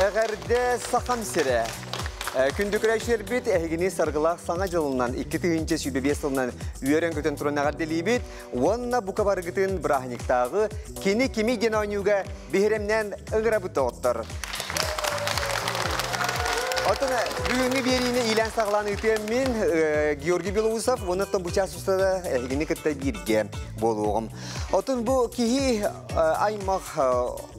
Эҕэрдэ Сахам сирэ! Күндү көрөөччүлэрбит, эһигини саргылаах саҥа дьылынан 2025 сылынан үөрэн-көтөн туран эҕэрдэлиибит уонна бука барыгытын бырааһынньыктааҕы Кини кими диэн оонньууга биһирэмнээн ыҥырабыт доҕоттор. Оттон бүгүҥҥү биэриини иилээн саҕалаан ыытыам мин Георгий Белоусов уонна бу чаас устата эһигини кытта бииргэ буолуоҕум. Оттон бу киһи аймах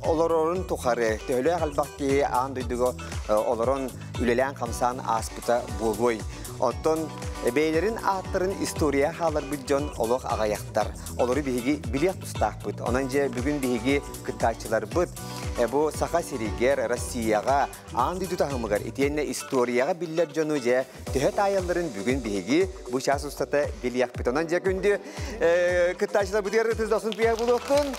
олорорун тухары төһөлөөх элбэх киһи аан дойдуга олорон үлэлээн-хамсаан ааспыта буолуой. Оттон бэйэлэрин ааттарын история хааларбыт дьон олох аҕыйахтар. Олору биһиги билиэх тустаахпыт. Онон дьэ бүгүн биһиги кыттааччыларбыт бу Саха сиригэр, Россияҕа, аан дойду таһымыгар итиэннэ историяҕа биллэр дьону дьэ төһө таайалларын бүгүн биһиги бу чаас устата билиэхпит. Онон дьэ күндү кыттааччыларбытыгар ытыс дохсун тыаһа булуохтун.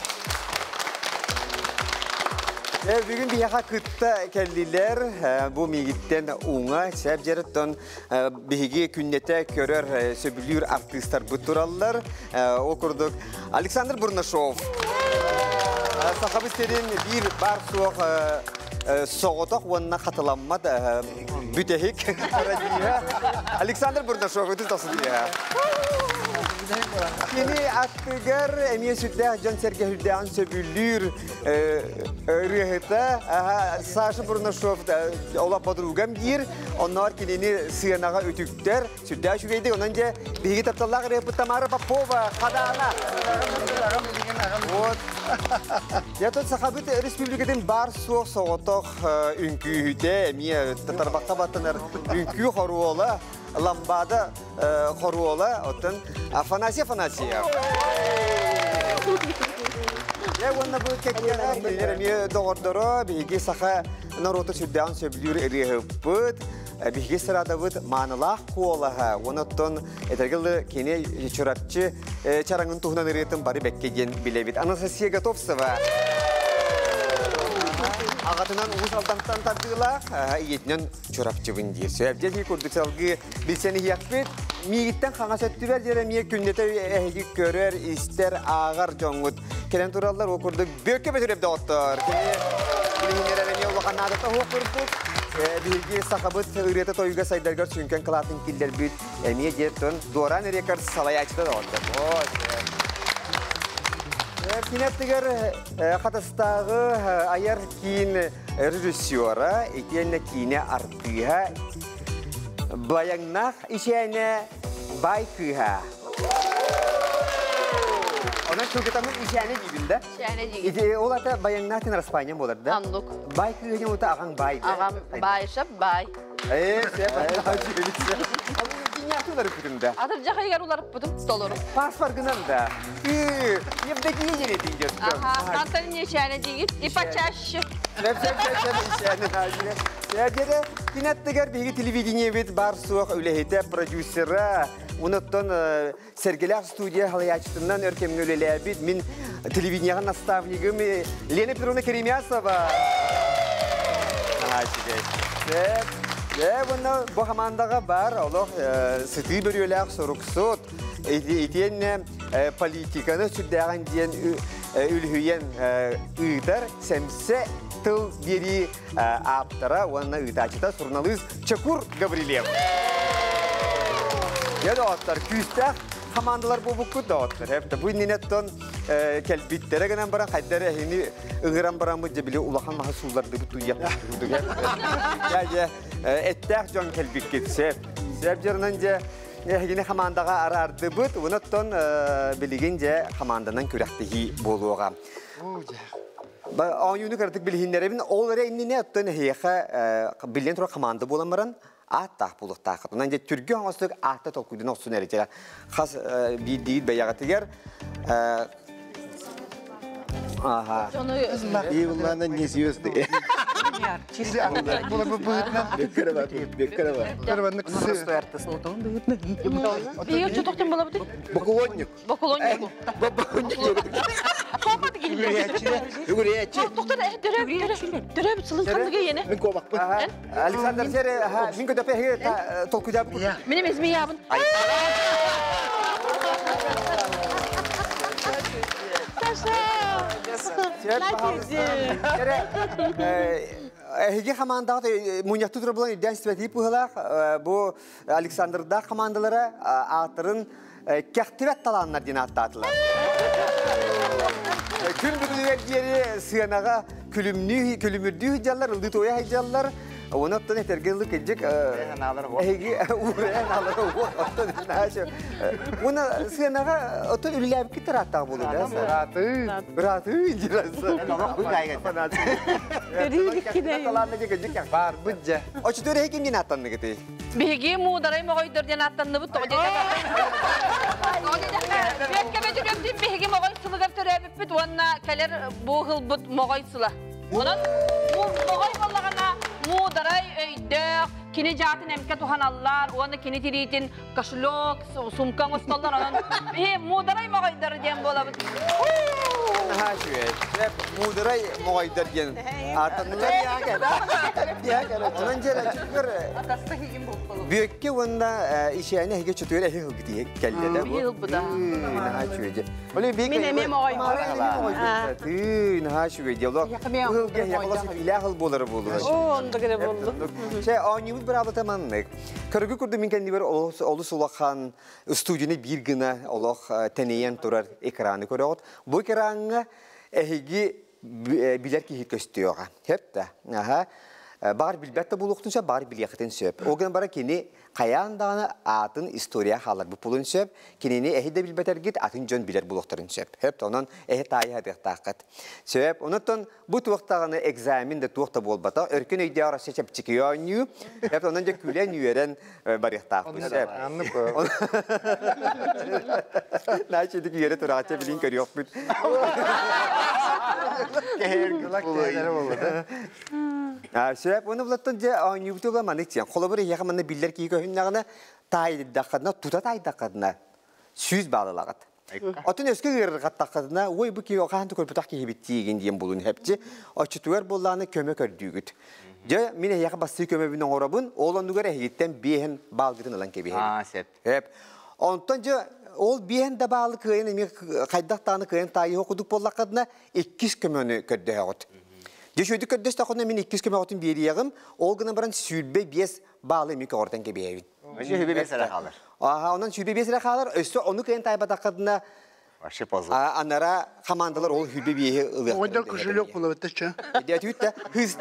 Бүгүн биһиэхэ кытта кэллилэр. Бу миигиттэн уҥа сәп дьарыттан биһиги күннэтэ көрөр, сөбүлүүр артыыстарбыт тураллар. Ол курдук Александр Бурнашов. Сахабыт сирин биир баар суох соҕотох уонна хатыламмат бүтэһик радиоһа Александр Бурнашов ытыс тахсытыйа. Кини аттыгар эмиэ сүрдээх дьон-сэргэ сүрдээҕин сөбүлүүр ырыаһыта Саша Бурнашов олох подругам диир. Онноор кинини сыанаҕа үтүктэр. Сүрдээх үчүгэйдик. Онон дьэ биһиги тапталлаах ырыаппыт Тамара Попова, Хадаана. Вот. Я тут Сахабыт Республикатын бар-суох соҕотох үҥкүүһүтэ, эмиэ татарбакка баттанар үҥкүү хоруола, ламбада хоруола, оттон Афанасий Афанасьев. Дьэ уонна бу кэккэҕэ кинилэр эмиэ доҕордоро, биһиги саха норуота сүрдээҕин сөбүлүүр ырыаһыппыт, биһиги сырадабыт маанылаах куолаһа, оттон этэргэ дылы кини Чурапчы чараҥын туһунан ырыатын бары бэккэ диэн билэбит. Анастасия Готовцева. Аҕатынан Уус Алдантан тардыылаах, ийэтинэн Чурапчыбын диир. Сөп дьэ курдук салгыы билсэн иһиэхпит. Миигиттэн хаҥас өттүбэр диэри эмиэ күннэтэ эһиги көрөр, истэр, ааҕар дьоҥҥут кэлэн тураллар. Ол курдук Бүөккэ Бөтүрүөп доҕоттор. Кини билиһиннэрэр эмиэ улахан наадата суох курдук. Биһиги сахабыт ырыата тойуга сайдаргар сүҥкэн кылаатын киллэрбит эмиэ диэтон Дуораан Рекордс салайааччыта доҕоттор. Кини аттыгар Хатастааҕы айар киин режиссера, итиэннэ киинэ артыыһа Баяҥнаах ичээнэ баай кыыһа. Онон кылгытаммын ичээнэ диибин да? Ичээнэ диигин. Ити ол ата Баяҥнаах диэн Распаанньам буолар да? Оннук. Баай кыыһа диэн ута аҕаҥ баай да? Аҕам баайшап баай. Ээ, сөп, Киньяты уларыппытым да? Атырдьах ыйыгар уларыппытым толору. Паспоргынан да? Евдокия диэн этиҥ Ага, Антон ичээнэ диигит. И почаще. Дьэ, кинаттыгар биһиги телевидениебит бар суох үлэһитэ, продюсера, онуттан Сэргэлээх студия халайааччытынан өр кэмҥэ үлэлээбит мин телевидениеҕа наставнигым Лена Петровна Керемясова. Дьэ, уонна бу хамаандаҕа бар олох сытыы бөрүөлээх суруксут, итиэннэ политиканы сүрдээҕин диэн үлүһүйэн ыытар сэмсэ тыл биэрии ааптара уонна ыытааччыта суруналыыс Чекур Гаврильев. Дьэ, доҕоттор, күүстээх хамаандалар буолбуккут доҕоттор. Эптэ бу иннинэттэн кэлбиттэрэ гынан баран хайдар эһини ыҥыран бараммыт дьэ били улахан маһы сууллардыбыт туйах. Дьэ, дьэ, эттээх дьон кэлбиккит сөп. Сөп дьонунан дьэ эһигини хамаандаҕа араардыбыт. Онон билигин дьэ хамаанданан күрэхтэһии буолуоҕа. Оонньууну кыратык билиһиннэрэбин. Ол эрэ иннинэ оттон эһиэхэ биллэн турар хамаанда буолан баран ааттаах буолуохтааххыт. Онон дьэ түргэн оҥостук аатта толкуйдан охсун эрэ хас биирдиир бэйэҕитигэр Ага. И улаана не звезды. Бокулонник. Бокулонник. Копат Үгүрээччи. Тоқтар төрөбүт сылын ханныга иене? Мин куобахпын. Александр Сере, мин көдөпе толкуйдаабыт. Меним измиябын. Саша! Эһиги хамаандаҕыт мунньахтыы турар буолан ирдээн сибэтии быһыылаах. Бу Александрдаах хамаандалара ааттарын кэхтибэт талааннар диэн ааттаатылар. Күн бүгүнүгэр диэри сыанаҕа күлүмнүү күлүмүрдүү сылдьаллар, ыллыы туойа сылдьаллар. Оны оттон этэргэ ылы кырдьык эһиги уурайан аналара уох оттон Уна сыанаҕа оттон үлэлээбиккит ырааттаах буолуо да? Бырааты. Бырааты Барбыт дьэ. Очутуор эһи ким диэн ааттанныгытый? Биһиги муударай моҕойдор диэн ааттанныбыт тоҕо диэтэххэ. Бүөккэ Бөтүрүөптүүн биһиги моҕой сылыгар төрөөбүппүт уонна кэлэр бу ыһылбыт моҕой сыла. Онон моҕой буоллаҕына муударай өйдөөх, кини дьаатын эмкэ туһаналлар уонна кини тириитин кошелек, сумка оҥостоллор. Онон биһи муударай моҕойдор диэн буолабыт. Наһаа үчүгэй. Муударай моҕойдор диэн ааттаннылар. Онон дьэ Бүөккэ уонна ишээни эһиги чөтүөр эһи ылгытыйа кэллэ да бу. Наһаа үчүгэй. Мин эмиэ моҕой. Тыы, наһаа үчүгэй диалог. Ыһылга эһиэхэ илээх ыл буолара буолуо. Оо, онда гына болду. Чэ, оонньуубут быраабыта маннык. Көргү курдук мин кэннибэр олус улахан студияны биир гына олох тэнийэн турар экраны көрөҕүт. Бу экраҥҥа эһиги билэр киһи көстүөҕэ. Хөп да. Аха. Баар билбэт да буолуохтун сөп, баар билиэхитин сөп. Ол гынан бара кини хайаан даҕаны аатын история хааларбыт буолуон сөп. Кинини эһи да билбэтэргит атын дьон билэр буолуохтарын сөп. Хөп, онон эһи таайы хатыахтааххыт. Сөп. Онон бу туох даҕаны экзамен да туох да буолбата. Өркөн өйдөөх Россия чэпчэки оонньуу. Хөп, онон дьэ күлэн үөрэн барыахтаахпыт. Сөп. Наачы дик үөрэ тураача билин көрүөхпүт. Сөп, оны булаттан дьэ оонньуубуту була маннык диэн. Холобур, эһиэхэ манна биллэр киһи көһүннэҕинэ, таайдаххытына, тута таайдаххытына, 100 баалалаҕыт. Отун өскө ыарырҕаттаххытына, ой бу киһи хаһан да көрбөтөх киһибит тиигин диэн булун хэпчи, оччотугар буоллаҕына көмө көрдүүгүт. Дьэ, мин эһиэхэ бастыы көмөбүн оҥоробун, ол оннугар эһигиттэн биэһин баалгытын ылан кэбиһэбин. Аа, сөп. Сөп. Онтон дьэ, ол биэһин да баалы кыайан эмиэ хайдах даҕаны кыайан таайыһа кудук буоллаххытына, иккис көмөнү көрдөһөҕүт. Дьэ, үчүгэйдик көрдөстөххүнэ мин иккис көмөҕүтүн биэриэҕим, ол гынан баран 25 баалы эмиэ көҕүртэн кэбиһэбин. Өссө 25 эрэ хаалар. Аха, онон 25 эрэ хаалар, өссө ону кыайан таайбатаххытына Вообще позор. Анара хамаандалар ол 25-и ылыахтара. Оҕонньор кошелек булабыттачча. Дэтүүттэ хыст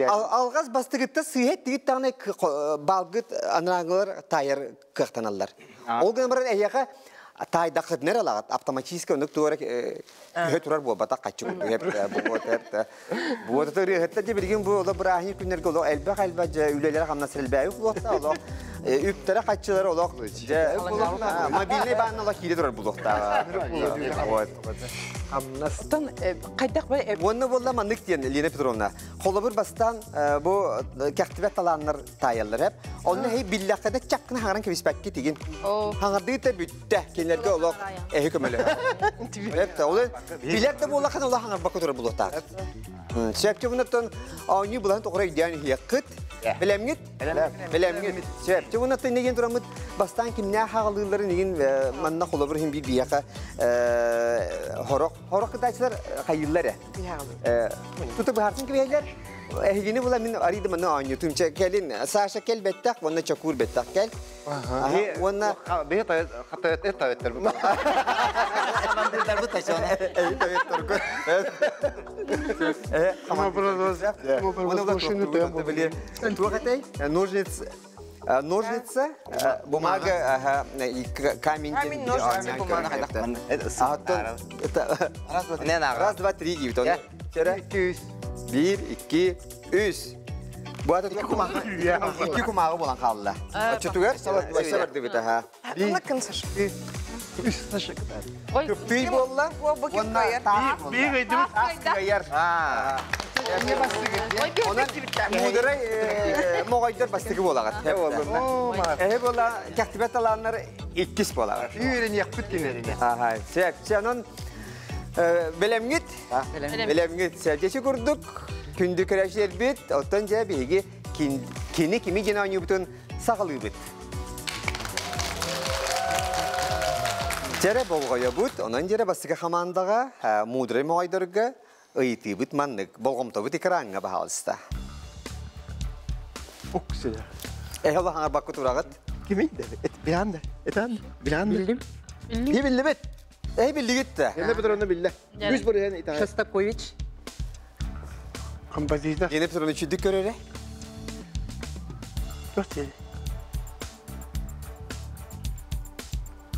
алгас бастыгытта сыыһа тигит даҕаны балгыт анарааҥылар таайар кыахтаналлар. Ол гынан баран эһиэхэ таайдаххытына эрэ ылаҕыт автоматически оннук туора көһө турар буолбатах хаччы курдук буота ырыаһытта дьэ билигин бу олох бырааһынньык күннэргэ олох элбэх элбэх дьэ үлэлэрэ хамнас элбээбит буолуохтаах олох үптэрэ хаччылара олох дьэ мобильный баанна олох киирэ турар буолуохтаах вот Хамнас. Оттон хайдах бу Уонна буолла маннык диэн Лена Петровна. Холобур бастаан бу кэхтибэт талааннар таайаллар эп. Онно хей биллэххэ да чаккына хаҥаран кэбиспэкки тигин. Хаҥардыы да бүттэ. Кинилэргэ олох эһи көмөлөһөр. Эп ол билэр да буоллаххына олох хаҥарбакка турар буолуохтаах. Сөпкө бунаттан оонньуу булан тоҕура өйдөөн иһиэххит. Билэмҥит? Билэмҥит. Сөпкө бунаттан нэгин тураммыт бастаан кимнээх хаҕалыылларын игин манна холобур иһин биир биһиэхэ хорох хорох кытааччылар хайыыллар э. Тута быһаарсын кэбиһэллэр. Эһигини була мин арыйдым манна оонньуутум. Кэлин Саша кэл бэттэх, уонна Чокуур бэттэх кэл. Уонна Бэйэ хатайат таветтер бу. Командирдар тачон. Ножниц ножницы, бумага, ага, и камень. Камень, ножницы, бумага. Раз, два, три, дейбит. Биир, икки, үс. Бу ата икки кумааҕы буолан хаалла. Оччотугар өссө бардыбыт аха. Ой, Кыптый буолла. Уонна таас Биир таас кыайар. Онон муударай моҕойдор бастакы буолаҕыт. Эһи буола кэхтибэт талааннар иккис буолаҕыт. Үйрениэхпит кинилэрине. Аха, сөп. Онон бэлэмҥит? Бэлэмҥит. Сэргэчи курдук күндү көрөөччүлэрбит, оттон дьэ биһиги кини кими диэн оонньуубутун саҕалыыбыт. Дьэрэ болҕойобут, онон дьэрэ бастакы хамаандаҕа мудрай моҕойдорго ыйытыыбыт маннык болҕомтобут экраҥҥа баһаалыста. Уксуя. Эһэ хаңар бакка турагыт. Кимин де? Эт билан да. Этан билан. Билдим. Не биллибит? Эһи биллигит да. Елена Петровна билле. 100% итаа. Шостакович. Композитор. Елена Петровна чүдүк көрөрө. Туох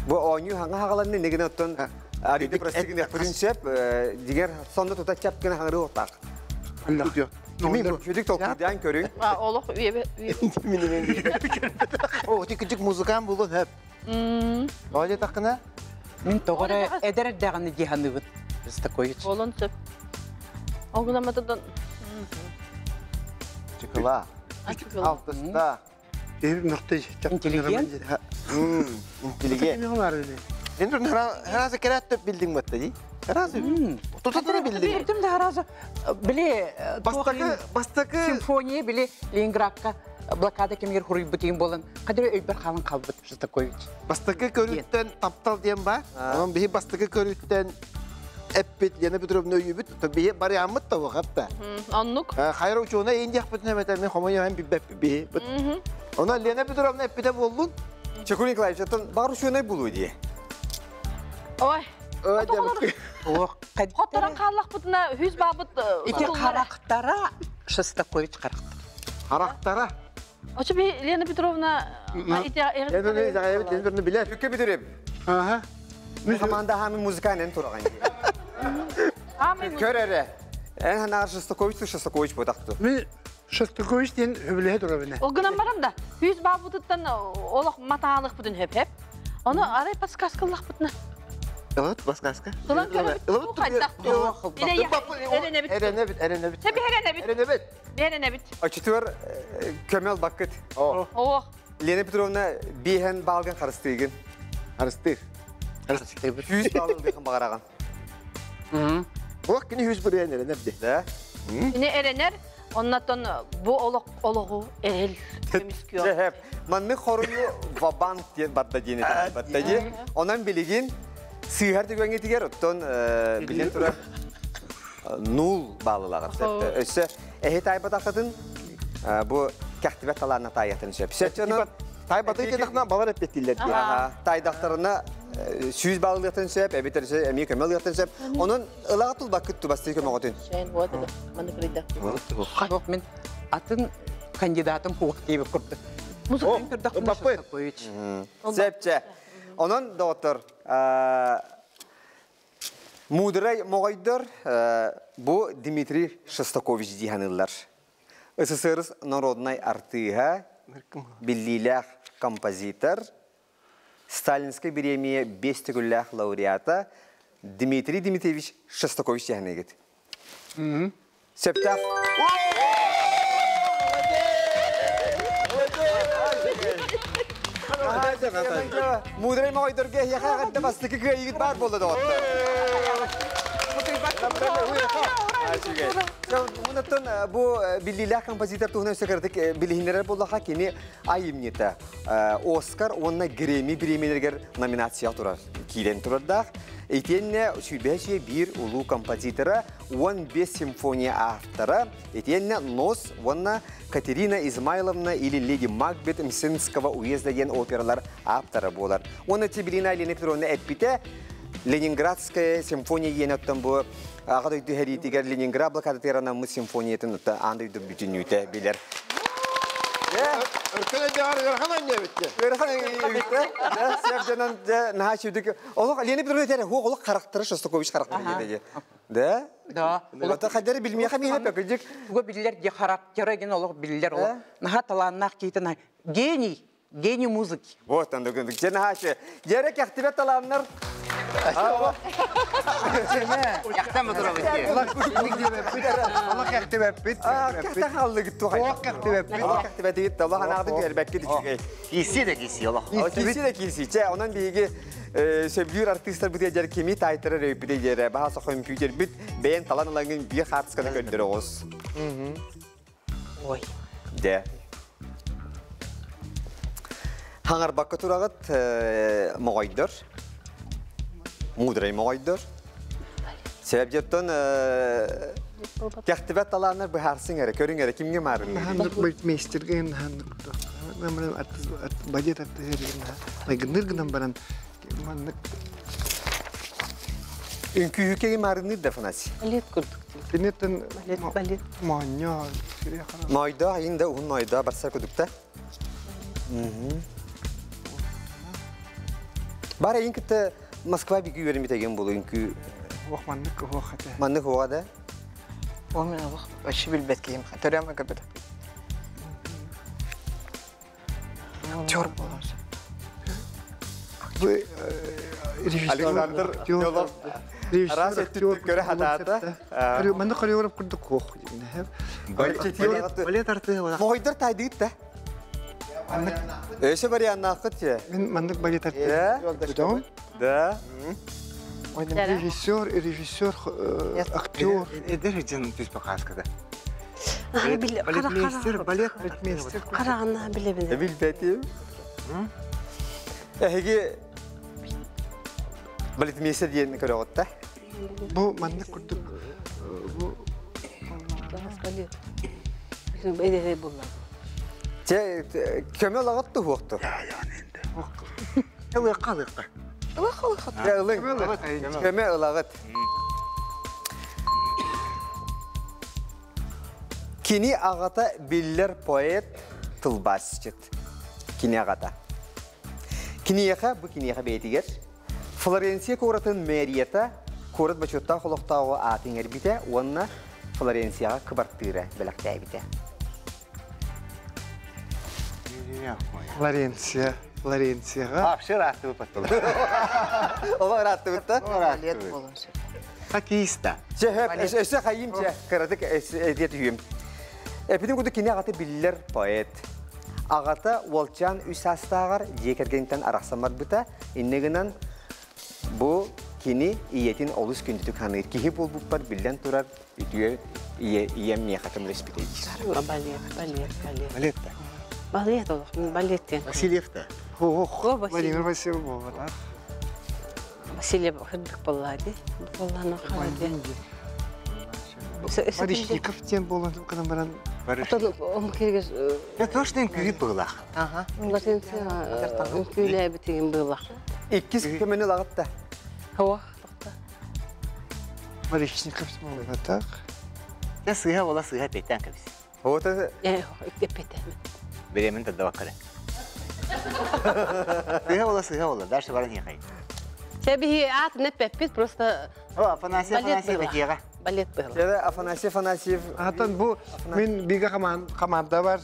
Бу оонньуу хаҥа хагаланны негин оттон ариды простигин принцип дигер сонно тута чап гына хаҥыры отак. Чүдүк толкуйдаан көрүң. Олох үйе. О, ти күчүк музыкант булдun хөп. Оля такына. Мин тоҕо эдэр эрдэҕинэ дии саныыбын Шостакович. Олон сөп. Огунаматыдан. Чыкыла. Алтыста. Интеллигент. Интеллигент. Енді харазы керәт билдиң батта ди. Харазы. Тототуна билдиң. Билдим да харазы. Били Бастакы, бастакы симфония били Ленинградка блокада кемгер хуруйбут болан. Кадыр өйбер халын калбыт Шостакович. Бастакы көрүттен таптал диэн бар. Онон биһи бастакы көрүттен эппит Лена Петровна өйүбүт. Биһи барыаммыт та вакытта. Оннук. Хайра учуна эйин яхпытын эметен мен хомой hem бибеп биһи. Она Лена Петровна эппите болдун. Чекур Николаевич, оттон бар учуонай булуу дии. Ой. Ох, Хотторан қаллақ бұтына хүз бабыт. Ити характара Шостакович характар. Характара. Очу би Лена Петровна Лена Петровна билер. Үкке бүтүрүп. Ага. Команда хамы музыканен тураган. Көрөрө. Эн ханаар Шостакович Шостакович бодакту. Мен Шостакович диэн хөбүлэһэ турабына. Огынан барам да. Хүз бабытыттан олох матаалык бүтүн хөп-хөп. Оны арай подсказкаллах бүтүнө. Ылыт баскаска. Ылан көрөбүт. Эренебит. Эренебит, эренебит. Себи эренебит. Эренебит. Эренебит. Очутур көмөл бакыт. Ох. Лена Петровна биһен балган харыстыгын. Харыстыр. Харыстыр. Жүз балган биһен багараган. Булак кини хүз бурен эренебди. Да. Ине эренер, оннан бу олох ологу эрел көмүскү. Манны хоруйу вабанк диэн барда диэн барда ди. Онан билигин сыһар түгәнгә тигәр оттон билен тура нул балалар. Өссө эһи тайбатахатын бу кәхтибәт таларына таятын сөп. Сөп Тайбаты кедахна балар эппеттиллер. Тайдактарына сүз балылыктын сөп, эбитерсе эми көмөлгөтүн сөп. Онун ылагатыл бакыт тубасты көмөгөтүн. Шайн вот это, маны кырыйда. Ох, мен атын кандидатым хуак дейбі құрды. Музыкант Шостакович. Сепче. Онон доктор Мудрай моғайдар бу Дмитрий Шостакович диханылар. СССР народной артыга, биллилях композитор, Сталинской премия бестігүллях лауреата Дмитрий Дмитриевич Шостакович диханегет. Септах. Мудрай моғайдарға яқағатта бастықы күйігіт бар болды доғытты. Унаттан бу биллилях композитор туһунан сөкөрдүк билихиннерер боллаха кини айымнита Оскар онна Грэмми премиялерге номинация турар киирен турардах. Этиэнне сүйбэшие бир улуу композитора, 15 симфония автора, этиэнне Нос, онна Катерина Измайловна или Леди Макбет Мсинского уезда ен опералар авторы болар. Оны Тибрина Елена Петровна эппите Ленинградская симфония еноттан бу ага дөйдү херитигер Ленинград блокада терана симфониятын андай бүтүнүтэ билер. Өркөн дьаар ыарахан аннебитте. Ыарахан аннебитте. Да, сеп жанан да наха чүдүк. Олох Лена Петровна тере ху олох характері Шостакович характері деди. Да? Да. Олох хадары билмей хамия пекежик. Туга биллер де характері ген олох биллер олох. Наха таланнах кейтен гений, гений музыки. Вот анда күндүк. Жена хашы. Жере кахтибет таланнар. Яқтан бұтыра бітке. Олақ яқтыбәппит. Кахта халлы гитту хай. Олақ яқтыбәппит. Олақ яқтыбәппит. Олақ анағды көрбәкке дичүгей. Киси де киси, олақ. Киси де киси. Че, онан биги сөбүр артисттер бите жер кеми тайтыры рөйпите жер баха компьютер бит бэйэн талан ылангын бии хартысканы көрдөрө оҕус. Ой. Де. Хаңар бакка турагыт моҕойдор. Мудрай моҕойдор. Себеп жеттон Кэхтибэт талааннар быһаарсыҥ эрэ, көрүҥ эрэ, кимҥэ маарынныыр? Ханнык балетмейстергэ ханнык балет артыһы майгынныыр гынан баран маннык Үҥкүүһүкэ маарынныыр да Афанасий? Балет курдук. Киниттэн Балет, балет. моонньо Моойдоох, айын да уһун моойдоох барсар кудукта. Бар айын кытта Москва биги үөрэммит болу үҥкүү. Ох маннык ох хата. Маннык оға да? Ол мен олох вообще билбэт киһим. Төрөм көрбөт. Актер болон. Бу Александр Федоров Раз өттүттүк көрө хатаата. Маннык хореограф курдук ох. Балет артыһы буолар. Моҕойдор тайдыыт да. Өсө варианнааххыт же. Мен маннык балет артыһы. Да. Режиссер, режиссер, актер. Эдэр дьон түспэ хаскада. Балетмейстер, балет Балетмейстер. Карағына билебин. Билбетим. Эһиги балетмейстер диэн көрөҕүт Бу маннык курдук бу Балет. Эдере булла. Че көмө лагат туһуохту. Ылыакка ылыакка. Ылыҥ. Көмө ылагыт. Кини аҕата биллэр поэт тылбаасчыт. Кини аҕата. Киниэхэ бу киниэхэ бэйэтигэр Флоренция куоратын мэрията куорат бочуоттаах олохтооҕу аатын эрбитэ уонна Флоренцияҕа кыбартыыра бэлэхтээбитэ. Флоренция, Флоренцияға. Вообще ырааттыбыт паттылар. Ола ырааттыбыт да? Балет болон. Хоккеиста. Чэ, өссө хайым чэ, кыратык эдиэ түһүм. Эпитин курдук кини аҕата биллэр поэт. Аҕата уолчаан үс саастааҕар дьиэ кэргэниттэн арахсан барбыта. Инньэ гынан бу кини ийэтин олус күндүтүк ханыыр. Киһи буолбуппар биллэн турар үтүө ийэ ийэм миэхэ көмөлөспүтэ диир. Балет, балет, балет. Балет да. Балет олох, балет диэн. Васильев да. Ох, О, Васильев. Владимир Васильев болбатар. Васильев хырдык боллады. Болланы қалады. Барышников тем болон кынан баран. Я точно үҥкүүһүт быылах. Ага. Үҥкүүлээбит быылах. Иккис көмөнү лагат да. Хауа. Барышников болбатар. Я сыһа ола сыһа петтен кабис. Ота Эппете. Беремен тадда баккара. Сыһа ола сыһа ола, дальше баран ехай. Себихи ат не пеппит, просто О, Афанасий Афанасьев этиэҕэ. Балет было. Чэ, Афанасий Афанасьев. Атын бу мен бига команда бар,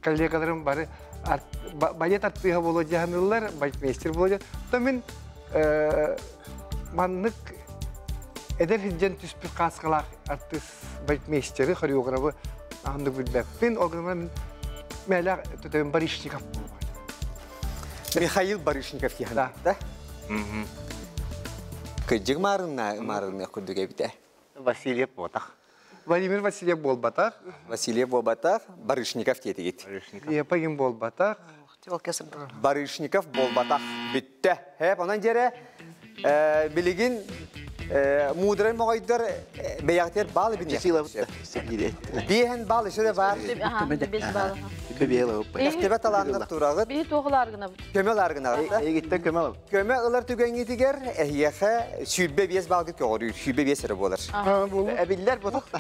коллегаларым бары балет артыһа боло жаһанылар, балетмейстер боло. То мен маннык эдер хиджен түспүт каскалах артист балетмейстери, хореографы андык билбеппин. Ол гынан мен мэлэ төтөм Барышников боло. Михаил Барышников тихан. Да? Кыджык марына марына курдук эбите. Васильев ботах. Владимир Васильев болбатах. Васильев болбатах, Барышников тетигит. Барышников. Епагин болбатах. Барышников болбатах. Бүттэ. Хеп, онан жере билигин мудрай моҕойдор бэйэҕитигэр баал бин. Биэһэн баал өссө бар. Эхтебе талааннар турагыт. Биһи туохулааргына бут. Көмө ылааргына. Эгиттен көмө алып. Көмө ылар түгэҥҥитигэр эһиэхэ 25 баалгыт көҕөрүүр, 25 эрэ буолар. Эбиллер ботох да.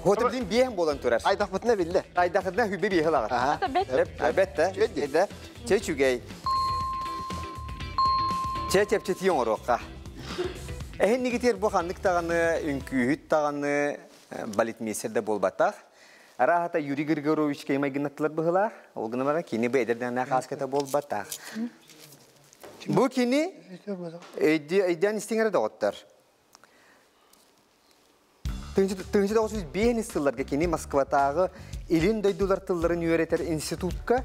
Хоты билин биэһэн буолан турар. Айдахпытына биллер. Айдахытына хүббэ биэһэ ылаҕар. Ата бет. Бет да. Чэ чүгэй. Чэ чэпчэтии оҥоруохха. Эһин нигитер бу ханнык таҕаны, үҥкүүһүт таҕаны, балетмейстер да буолбатах. Арааһата Юрий Григорович кемайгынаттылар быһылаах, ол гына кини бу эдэрдэнэ хааската буолбатах. Бу кини өйден истиңere доҕоттор. Тыгынчы 905 сылларга кини Москватааҕы Илин дойдулар тылларын үөрэтэр институтка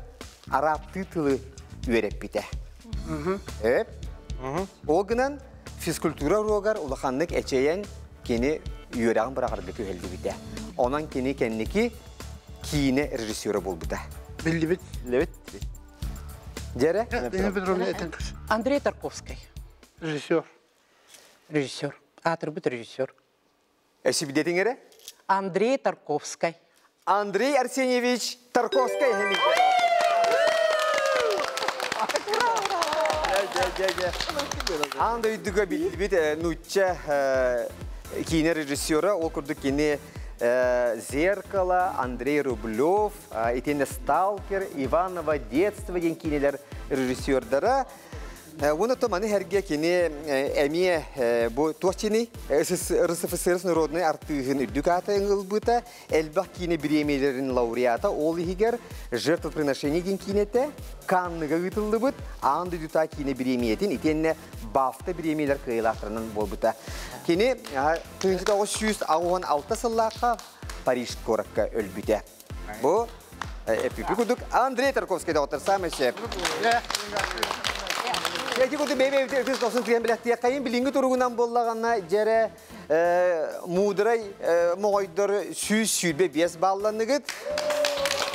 арабтыы тылы үөрэппитэ. Эп. Ол гынан физкультура уруогар улаханнык эчэйэн кини үөрэҕин быраҕарга күһэллибитэ. Онон кини кэнники киинэ режиссера буолбута. Биллибит. Лебит. Дьэрэ? Андрей Тарковский. Режиссер. Режиссер. Аатырбыт режиссер. Өсүбүдэтиң эрэ? Андрей Тарковскай. Андрей Арсеньевич Тарковскай Аан дойдуга биллибит нуучча киинэ режиссера, ол курдук кини «Зеркало», Андрей Рублев, итиэннэ «Сталкер», «Иваново детство» диэн киинэлэр режиссердара. Уонна то маны сэргэ кини эмиэ бу туох чини РСФСР народнай артыыһын үрдүк аата ылбыта, элбэх киинэ бириэмийэлэрин лауреата, ол иһигэр «Жертвоприношение» диэн киинэтэ Канныга ыытыллыбыт аан дойдута киинэ бириэмийэтин итиэннэ БАФТА бириэмийэлэр кыайыылаахтарынан буолбута. Кини 1986 сыллаахха Париж куоракка өлбүтэ. Бу эпипи курдук Андрей Тарковский доҕоттор самый шеф. Эти курдук бэйбэ өтүс тосын тыган билэхтиэххэйин билиҥҥи туругунан буоллаҕына дьэрэ муударай моҕойдор 125 балланыгыт.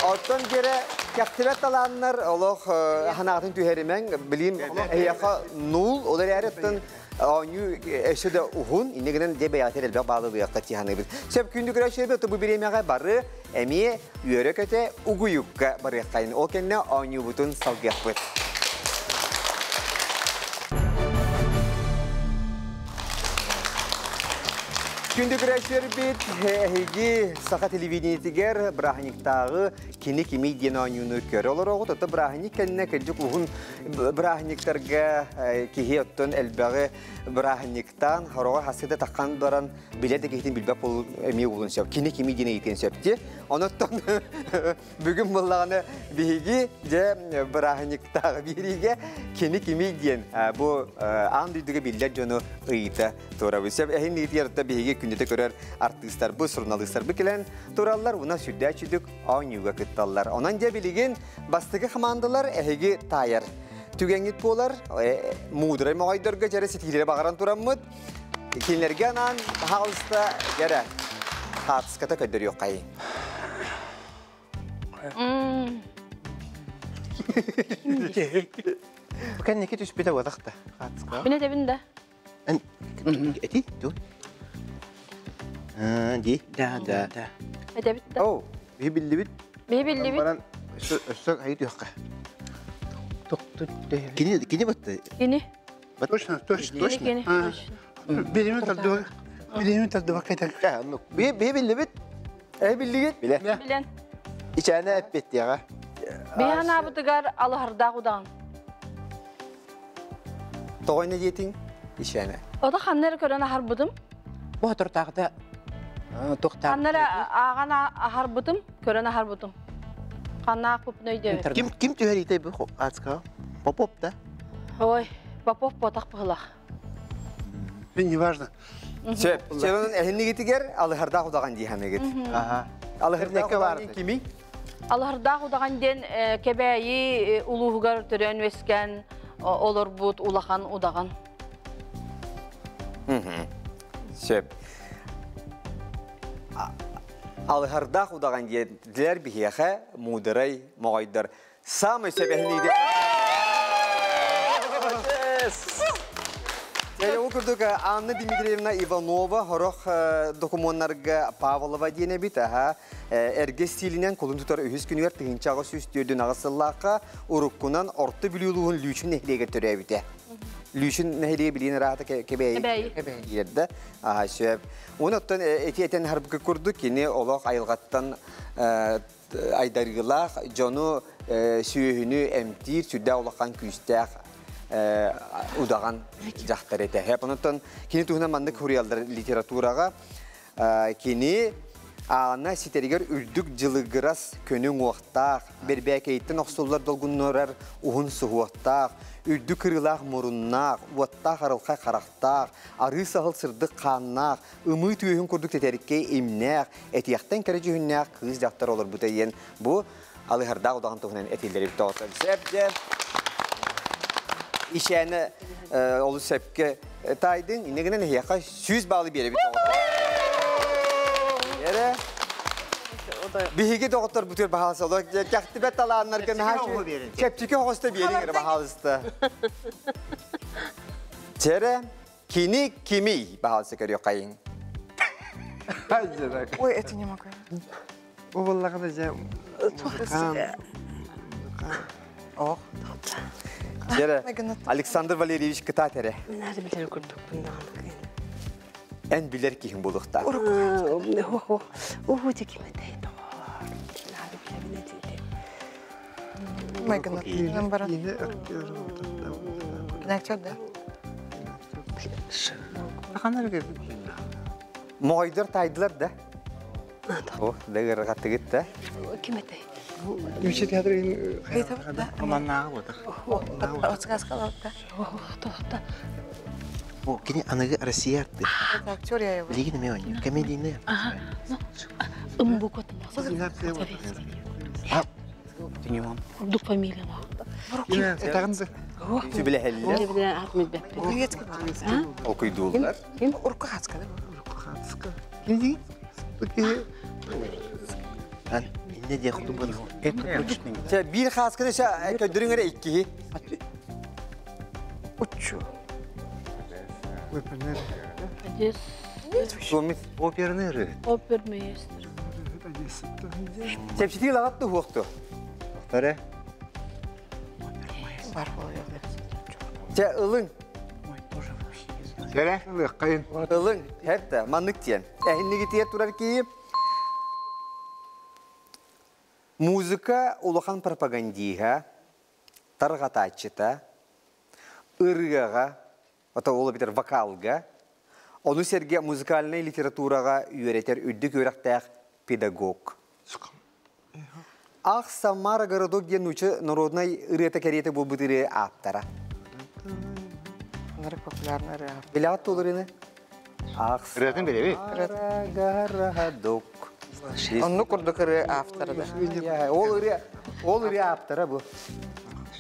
Оттон дьэрэ кэхтибэт талааннар олох ханаатын түһэримэҥ билим эһиэхэ нул ол эрээри оттон Оонньуу өссө да уһун, инньэ гынан дьэ бэйэҕитин элбэх баалылыахха тиһаныыбыт. Сөп күндү көрөөччүлэрбит, бу бириэмэҕэ бары эмиэ үөрэ-көтө угуйукка барыаххайын. Ол кэннэ оонньуубутун салгыахпыт. Күндү көрөөччүлэрбит, эһиги саха телевидениетигэр бырааһынньыктааҕы кини кимий диэн оонньууну көрө олороҕут. Ото бырааһынньык кэннэ кырдьык уһун бырааһынньыктарга киһи оттон элбэҕи бырааһынньыктаан хороҕор хасыта таххан баран билэр да киһитин билбэт буолуу эмиэ буолуон сөп. Кини кими диэн ыйытыан сөп дии. Онон бүгүн буоллаҕына биһиги дьэ бырааһынньыктааҕы биэриигэ кини кими диэн бу аан дойдуга биллэр дьону ыйыта турабыт. Сөп эһин ыйытыйарта биһиги күннэтэ көрөр артыыстарбыт, суруналыыстарбыт кэлэн тураллар, уна сүрдээх чүдүк оонньууга кытталлар. Онон дьэ билигин бастакы хамаандалар эһиги таайар түгэҥҥит буолар. Муударай моҕойдорго дьэрэ ситиилэри баҕаран тураммыт. Кинилэргэ анаан хаалыста дьэрэ хаатыската көрдөрүөххайын. Кэнники түспүтэ буотахта хаатыска. Мин этэбин да. Эти тут. Ди. Да, да, да. Этэбит да. Оу, биһи биллибит. Биһи биллибит. Баран өссө хайы түһүөххэ. Кини кини батты. Кини. Точно, точно. Кини, кини. Билими тардыба. Билими тардыба кайтар. Биһи биһи биллибит. Э биллигит? Биле. Билен. Ичээнэ эппиэттиэҕэ. Биһи анаабытыгар алыһардаах удаҕан. Тоҕо инньэ диэтиҥ? Ишээнэ. Ото ханна эрэ көрөн аһарбытым. Бу отуртааҕыта туохтаах. Ханна эрэ ааҕан аһарбытым, көрөн аһарбытым. Ханна аахпыппын өйдөөбөт. Ким ким түһэриитэй бу Ацка? Попов да? Ой, Попов ботах быһылах. Не важно. Сөп. Сөп эһиннигитигэр алыһардаах удаҕан дии ханыгыт. Аха. Алыһардаах удаҕан кими? Алыһардаах удаҕан диэн Кэбээйи улууһугар төрөөн үөскээн олорбут улахан удаҕан. Сөп. Алыһардаах удаҕан диэн биһиэхэ муударай моҕойдор Самый сөп эһинииде. Ол курдук Анна Дмитриевна Иванова хорох докумуоннарга Павлова диэн эбит аха эргэ стилинэн кулун тутар үһүс күнүгэр 1848 сыллаахха уруккунан Орто Бүлүү улууһун Лүүчүн нэһилиэгэр төрөөбүтэ. Лүүчүн нэһилиэгэ билиэн ыраата Кэбээйи киирдэ. Аха сөп. Уон оттон эти этэн харбыкы курдук кини олох айылҕаттан айдарыылаах дьону сүөһүнү эмтиир сүрдээх улахан күүстээх удаҕан дьахтар этэ. Онтон кини туһунан маннык суруйаллар литератураҕа кини аана ситэригэр үрдүк дьылыгырас көнү уҥуохтаах, бэрбээкэйиттэн охсуллар долгуннурар уһун суһуохтаах, үрдүк кырыылаах муруннаах, уоттаах арылхай харахтаах, арыы саһыл сырдык хааннаах, ымыы түөһүн курдук тэтэриккэй имнээх, этиэхтэн кэрэ дьүһүннээх кыыс дьахтар олорбута диэн бу алыһардаах удаҕан туһунан этиллэр тоҕотон сөп дьэ ишээнэ олус сөпкө таайдыҥ инньэ гынан эһиэхэ 100 баалы биэрэбит эрэ биһиги доҕотторбутугар баһаалыста олор кэхтибэт талааннарга наһаа чэпчэки оҕосто биэриҥ эрэ баһаалыста Чэрэ Кини кимий? Баһаалыста көрүөххэйиҥ. Ой, это не могу. Бу буоллаҕына дьэ музыкант. Ох. Дьэрэ, Александр Валерьевич кытаат эрэ. Мен ары билэр курдукпун даҕаны. Эн билэр киһиҥ буолуохтаах. Уһу тикиметей тоҕор. Нары билэбин этиити. Майгынаттан баран. Актер, да? Моҕойдор таайдылар да? О, да ыарахаттыгыт да? Ким этэй? Үче театрын Маннааҕы буотах. Бу кини аныгы Россия артыыһа. Это актер, я его. Билигин эмиэ оонньуур. Комедийный. Ымбукот. Курдук фамилиялаах. Этаҕын да. Сүбэлэһэллэр. Окуйдууллар. Урку хацка, да? Хацка. Кини кини Ан инне диэх кутубун. Чэ, биир хаасканы чэ көрдөрүҥ эрэ иккиһи. Учу. Оперный. Суомит. Оперный ырыа. Опермейстер. Чэпчэтии лаҕат туһуохту. Таре. Бар болуyor. Чэ, ылыҥ. Сөре. Ылыаххайын. Ылыҥ. Хэп да, маннык диэн. Эһиннигитигэр турар киһи Музыка улахан пропагандиһа, тарҕатааччыта, ырыаҕа, ото ол эбэтэр вокалга, ону сэргэ музыкальнай литератураҕа үөрэтэр үрдүк үөрэхтээх педагог. Ах Самара городок диэн нууча народнай ырыата кэриэтэ буолбут ырыа ааптара. Нары популярный ырыа. Билэҕит туоларыны? Ах Ырыатын билэбит. Самара городок. Оннук курдук ырыа автора да. Ол ырыа, ол ырыа ааптара бу.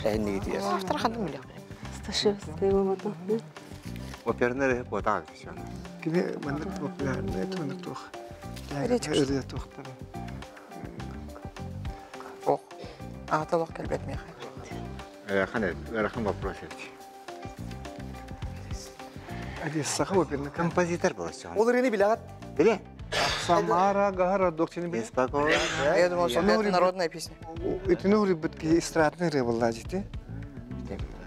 Эһиннигитигэр. Автор ханнык билиэх. Сташевская болото. Оперный ырыа буотах. Кини маннык популярный, маннык туох. Ырыа туохтара. Ох. Аата олох кэлбэт миэхэ. Ыарахан ыарахан вопрос эбит. Одессаҕа оперный Композитор буолар. Ол ырыаны билэҕит? Биле. Самара городок сени биле. Беспокойно. Я думала, что это народная песня. Итини уруйбут киһи эстрадный ырыа буолла дьити.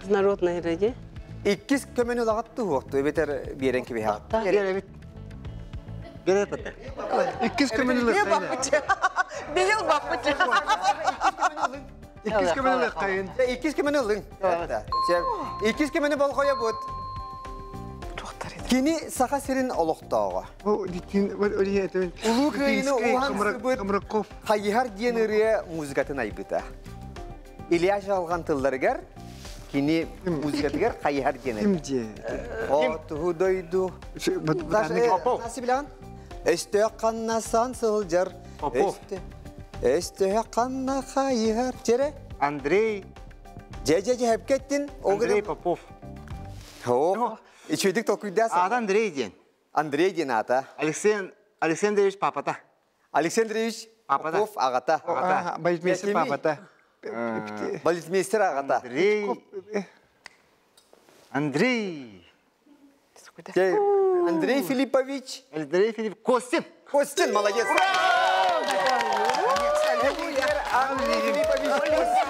Народная ырыа Иккис көмөнү лаҕат туһуохту эбэтэр биэрэн кэбиһэҕит. Биэрэбит. Биэрэбит. Иккис көмөнү ылыаххайын. Бihil баппыт. Иккис көмөнү ылыаххайын. Иккис көмөнү ылыҥ. Иккис көмөнү болҕойо бут. Кини Саха сирин олохтооҕо. Бу дитин Улуу Кыайыыны уһансыбыт Хайыһар диэн ырыа музыкатын айбыта. Илья Жалған тылларыгар кини музыкатыгар Хайыһар диэн Ким дьиэ? Отуһу дойду. Нasi билэҕин? Өстөөх ханна сан сылдьар. Попов. Өстөөх ханна хайыһар. Чере? Андрей. Дьэ дьэ дьэ хэпкеттин. Андрей Попов. О, үчүгдүк толкуйдаа. Аата Андрей диэн. Андрей диэн аата. Алексей Александрович папата. Александрович Папата. Попов аҕата. Аҕата. Балетмейстер папата. Балетмейстер аҕата. Андрей. Андрей. Андрей Филиппович. Андрей Филипп Костин. Костин, молодец. Андрей Филиппович Костин.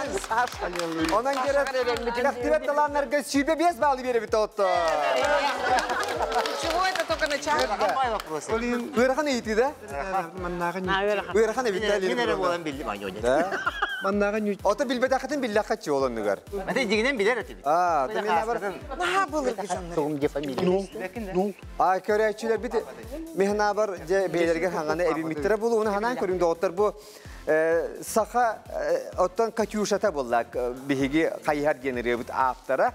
Онан кереп, таланнарга 25 балл беребит отто. Чего это только начало? Ыарахан ыйытыы да? Ыарахан эбит да. Мин эрэ буолан билдим аньоня. Да. Маннааҕы ньү... Ото билбэтэххитин биллэххэ чуоланныгар. Мэтэ дигинен билер этибит. Аа, то мен бар. Наһаа былыргы жанр. Тугум де фамилия. А көрөөчүлэр бит мехнабар же бээлерге ханганы эбимиттер булу, уну ханан көрүм доҕоттор бу саха оттон Катюшата булла биһиги хайыһар диэн ырыабыт ааптара.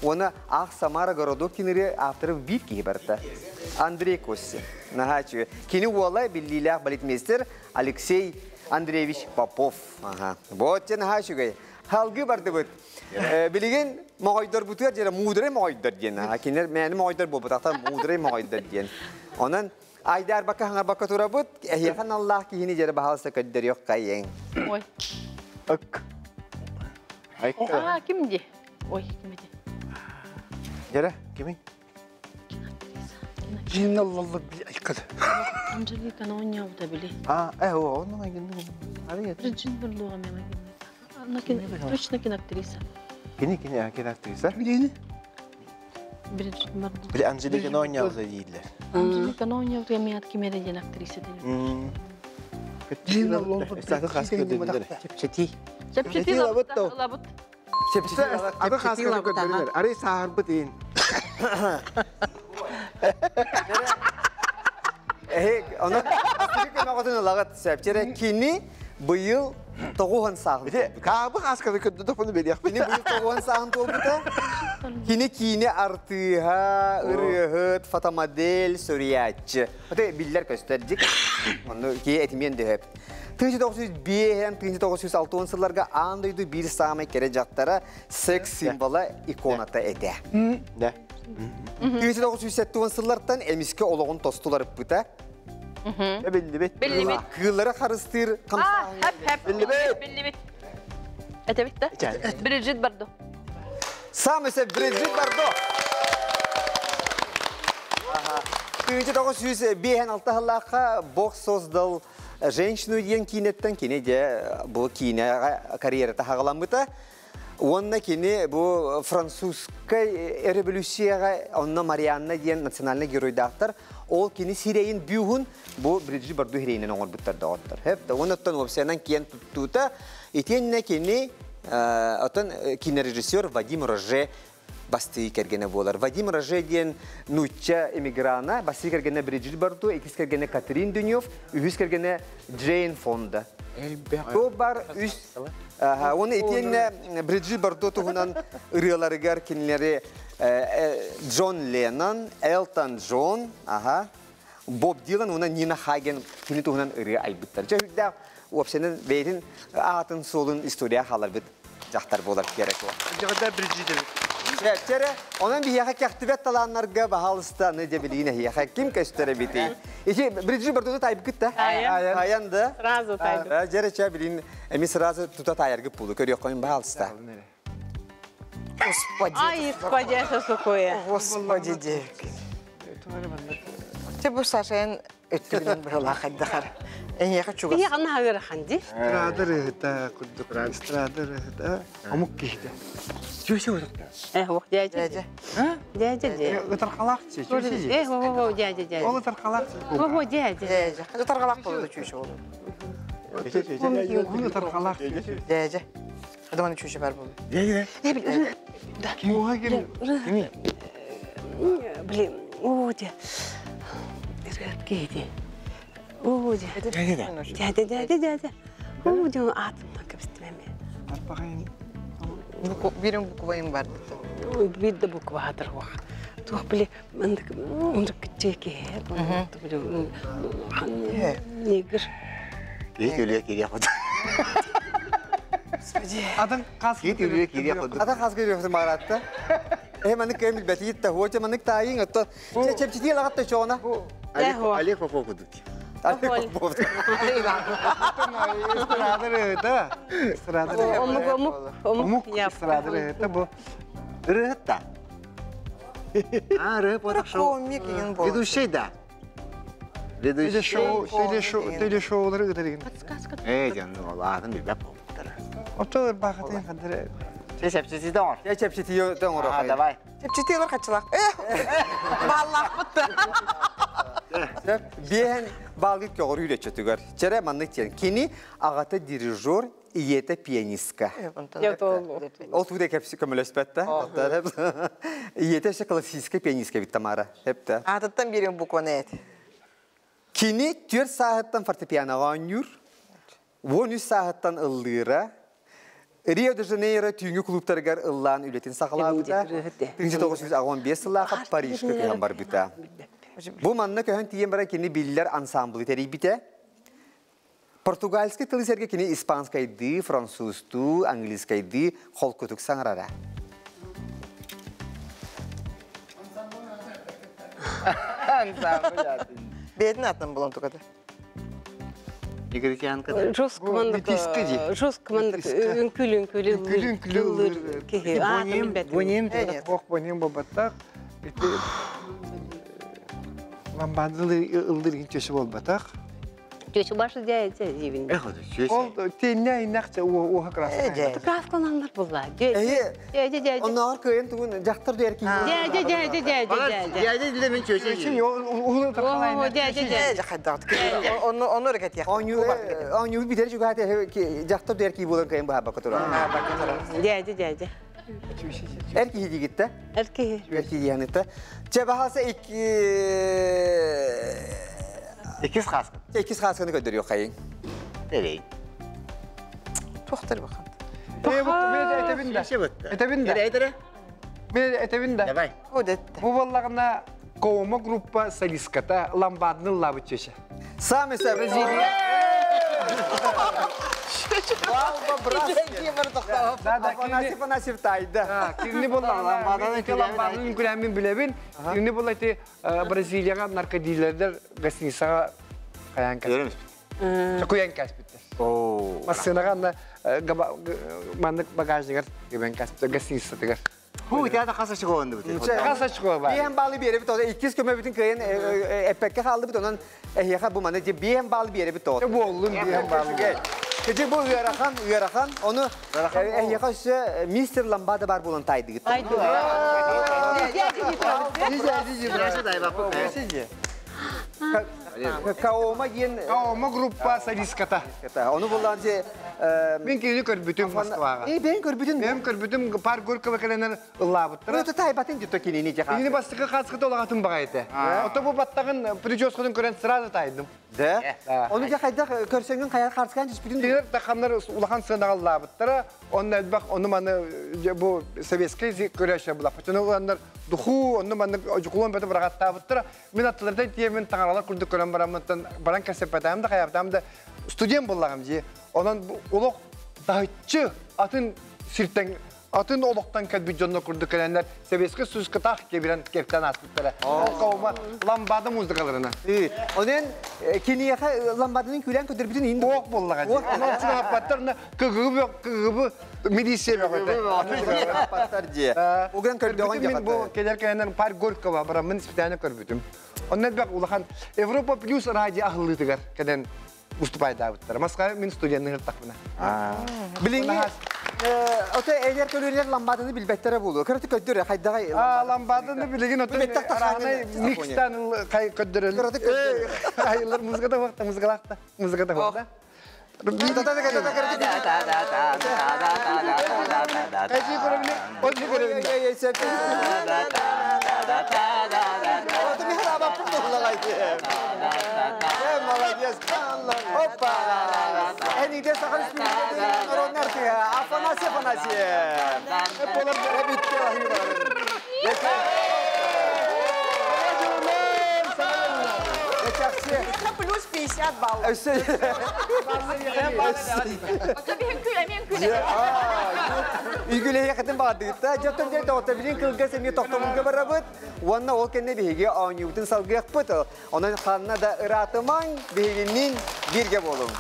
Оны Ах Самара городок кинири авторы биир киһи барта. Андрей Костин. Наһаа Кини уола биллиилээх балетмейстер Алексей Андреевич Попов. Ага. Вот те наһаа үчүгэй. Халгы бардыбыт. Билигин моҕойдор бутугар дьэ муударай моҕойдор диэн. Кинилэр мээни моҕойдор буолбатахтар муударай моҕойдор диэн. Онон айдар бакка хаҥар бакка турабыт, эһиэхэн Аллах киһини дьэрэ баһалса көрдөрүөх кайын. Ой. Ык. А, ким ди? Ой, ким ди? Дьэрэ, кимий? Жинна лалла би айкада. Анжелика Ноня били. А, о, ну Ари. Бриджит Бардо мен. Она точно киноактриса. Кини кини киноактриса. Билени? Бриджит Бардо. Били Анжелика Ноня дейдилер. Анжелика Ноня мен кимере ден актриса дейм. Жинна лалла. Саты хаска dediler. Чепчети. Чепчети лабыт. Лабыт. Чепчети Аты хаска dediler. Ари саарбыт дейін. Оны көмөҕөтүн ылаҕыт сөп. Кини быйыл тоҕуһан сааһын. Каабы хасканы көддө тофуну бериэх. Кини быйыл тоҕуһан сааһын туолбута. Кини киини артыыһа, ырыаһыт, фотомодель, суруйааччы. Оте биллер көстөрдик. Онну ки этимиэн дөһөп. 1905 1906 сылларга аан дойду биир саамай кэрэ дьахтара, секс символа иконата этэ. Да. 1970 сыллартан эмиске олоҕун тостуларыппыта. Биллибит. Биллибит. Кыыллары харыстыыр А, хеп хеп. Биллибит. Биллибит. Это бит да? Бриджит Бардо. Самысы Бриджит Бардо. 1905 сыллаахха Бог создал женщину диэн киинеттен кини де бу киинэ карьерата хаҕаламмыта. Онна кини бу французскай революцияға онна Марианна диэн национальный геройдаахтар. Ол кини сирейин бюхун бу Бриджит Бардо хирейинен оҥорбуттар доҕоттор. Хеп да оннуттан уопсайынан киэн туттуута итиэннэ кини отон кинорежиссер Вадим Роже бастыы кэргэнэ буолар. Вадим Роже диэн нуучча эмиграна, бастыы кэргэнэ Бриджит Бардо, иккис кэргэнэ Катрин Дюнев, үһүс кэргэнэ Джейн Фонда. Бу бар үс Оны итиэннэ Бриджит Бардо туһунан ырыаларыгар кинилэри Джон Леннон, Элтон Джон, аха, Боб Дилан, уна Нина Хаген кини туһунан ырыа айбыттар. Чэ үрдээх уопсайынан бэйэтин аатын суолун история хааларбыт дьахтар буолар керек. Жагда Бриджит. Чэ, онон биһиэхэ кэхтибэт талааннарга баһаалыста аны дьэ билигин эһиэхэ ким көстөр эбитий? Ити Бриджит Бардону тайбыкыт да? Тайан да? Сразу тайбык. Дьэрэ чэ билигин эми сразу тута таайаргыт буолу көрүөххүн баһаалыста. Господи. Ай, господи, что такое? Господи, девки. Те бу Саша өттүгүнэн быһылаах хайдахар. Эйиэхэ чугас. Ия ана хагыра ханди. Эстрада рыһыта курдук. Эстрада рыһыта. Омук киһитэ. Ох, дядя. Дядя. Дядя, дядя. Ытархалаах чи. О, дядя, дядя. Ол ытархалаах. О, дядя. Дядя. Ытаргалаах болду чүүшө болду. Ол ытархалаах. Дядя. Адаманы чүүшө бар болду. Муха ким? Блин, о, дядя. Кейди. О, дядя. Дядя, дядя, дядя. О, дядя, атымдан кепстимеме. Арпагайын. Бирин буквайын бар. Биир да буква хатыр уах. Туох били мындык мындык чеки. Негр. Киит үлүө кириэх курдук. Атын қас Киит үлүө кириэх курдук. Ата хас көрүөхтүн баҕаратта. Э манык кэм билбэтиит та хуоча манык таайын отто. Чепчити лагатта чоона. Олег Попов курдук. Олег Попов. Эстрада рыһыта. Эстрада рыһыта. Омук, омук, Омук омук. эстрада рыһыта бу. Ырыһыт А, ырыһыт ботах шоу. Комик деген болду. Ведущий да. Ведущий. Телешоу, телешоу, телешоулары ыытар Подсказка. Э, дьон, атын билбэт буолбуттара. Ото ырбаахатын хандыр. Сен сепсиси да оҥор. Я чепчити оҥоро. А, давай. Чепчетилер качылак. Баллаах бутта. Биэһэн балгыт көҕөр үлэчөтүгэр. Чэрэ маннык тиэн. Кини аҕата дирижер, ийэтэ пианистка. Ол тууда кепси көмөлөспөт да. Ийэтэ өссө классическая пианистка бит Тамара. Хепте. Атыттан бирин букваны эт. Кини 4 сааһыттан фортепианоға оонньуур, 13 сааһыттан ыллыыра, Рио де Жанейро түүҥҥү клубтарыгар ыллаан үлэтин саҕалаабыта. 1915 сыллаахха Парижка көһөн барбыта. Бу манна көһөн тиийэн баран кини биллэр ансамблы тэрийбитэ. Португальскай тылы сэргэ кини испанскайдыы, французтуу, английскайдыы холкутук саҥарара. Бэйэтин атын булан туката. Негритянка. Жестко мандык. Жестко мандык. Үҥкүл үҥкүл Үҥкүл үҥкүл киһи. Атын билбэт. Бонем. Ох, бонем бабаттак. Ити Ламбаданы ылдыр чөші болбатақ. Чөчү башы дядя дибин. Эх, чөчү. Ол тенне иннақча уха краска. Краскаланар булла. Дядя, дядя. Оннар кыйын тугун жактыр дер ки. Дядя, дядя, дядя, дядя. Дядя диле мен чөчү. Чөчү ухуну таркалайын. Дядя, дядя. Оны өргет яқты. Оню битер жүгәте жактыр дер ки болан кыйын баха бакы тура. Дядя, дядя. Эр киһи дигитте. Эр киһи. Эр киһи янытта. Че бахаса икки Иккис хаскын. Иккис хаскыны көдөрү хайын. Терей. Тохтар бахан. Этебин да. Этебин да. Мен этебин да. Давай. Бу боллагына Кома группа солистката ламбадны лабы чеше. Сами Бразилия. Афанасьев, Афанасьев тайда. Кирни болла ламбаданы күләмин билебин. Кирни болла ти Бразилияга наркодилердер гостиницага каян кәс. Куян кәс битте. Массынага анда мандык багажнигер гебен кәс гостиница тигер. Ху, театр қаса шығуынды бітті. Қаса шығуы бар. Биен балы бере бит, иккис көмө бүтүн кыйын эппекке халды бит, онон эхиха бу маны биен балы бере бит. Болдун биен балы. Кече бу ыарахан, ыарахан, оны эхиха өссө мистер Ламбада бар болон тайды гит. Тайды. Каома ген Каома группа солистката. Оны булган же Мен кини көрбүтүм Москвага. Э, мен көрбүтүм. Мен көрбүтүм пар горкова келенер ыллабыттыр. Өтө тайбатын жутто кинини жаха. Кинини бастыкы каскы толагатын багайты. Ото бу баттагын прическадан көрөн сразу тайдым. Да? Оны жа кайда көрсөңүн каяр карскан түспүтүн. Дилер таханнар улахан сынага ыллабыттыр. Онны элбах оны маны бу советский көрөшө була. Почему андар духу, оны маны жукулон бөтө барагаттабыттыр. Мен аттылардан тиемен таңаралар күрдүк көрөн барамыттан баран кесепетам да каяптам да студент боллагам же. Онон олох тахчы атын сиртен атын олохтан кәд жонно күрдүк келеннер советский союзга тах кебирен кептен аспыттара. Ол каума ламбада музыкаларына. Онен кинияха ламбаданын күлән көдөр бүтүн инде. Ок боллаган. Онон чугаппаттар на кгб кгб милиция бөгөтө. Паттар же. Уган көрдөгөн Мен бу келер келеннер пар Горького барамын испытание көрбүтүм. Оннан бак улахан Европа плюс радио ахыллытыгар кеден уступайдабыттар. Москва мен студенттер тақпына. Билинги Ото эгер көрөлөр ламбаданы билбеттере болду. Көрөтү көддөр хайдагай. А ламбаданы билигин ото микстан кай көддөрөл. Көрөтү көддөр. Айылар музыкада вакта, музыкалакта, музыкада вакта. Кайсы көрөбүле? Оту көрөбүле. Оту михраба пуллагайды. Молодец. Опа! Энигде сахар үстүндө Афанасий, Афанасий. Плюс 50 баллов. Үйгүле якытын баадыгытта, жоттон жай тоғыта билин кылга семье тоқтомунга барабыт. Уанна ол кенне биһиги ооньуутун салгыакпыт. Онон ханна да ыраатымаң биһигиннин бирге болуң.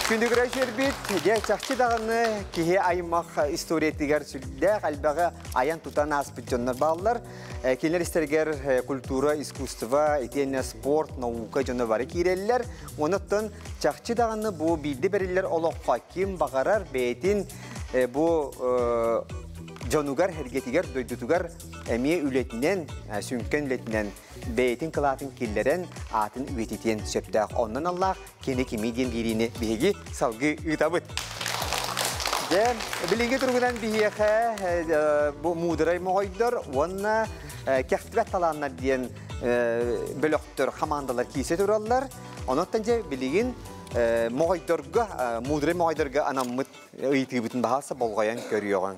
Күндүгүрэ жербит, же чахчы дағыны кихи аймақ историятигер сүлдә қалбаға аян тутан аспыт жоннор баллар. Кинер истергер культура, искусство, итене спорт, наука жоннор бары киреллер. Оныттан чахчы дағыны бу билди бериллер олоққа ким бағарар бейтин бу жонугар хергетигер дойдутугар эми үлетинен, сүнкен үлетинен бейтин кылатын киллерен атын үетитен сөптәк. Оннан Аллах кені кими ден бирине биһиги салгы ыытабыт. Де, билиги тургунан биһиэхэ бу муударай моҕойдор, уонна кэхтибэт талааннар диэн бөлөхтөр хамаандалар киисе тураллар. Оноттан же билигин моҕойдорго, муударай моҕойдорго анаммыт ыйтыыбытын баһааса болҕойон көрүөҕүҥ.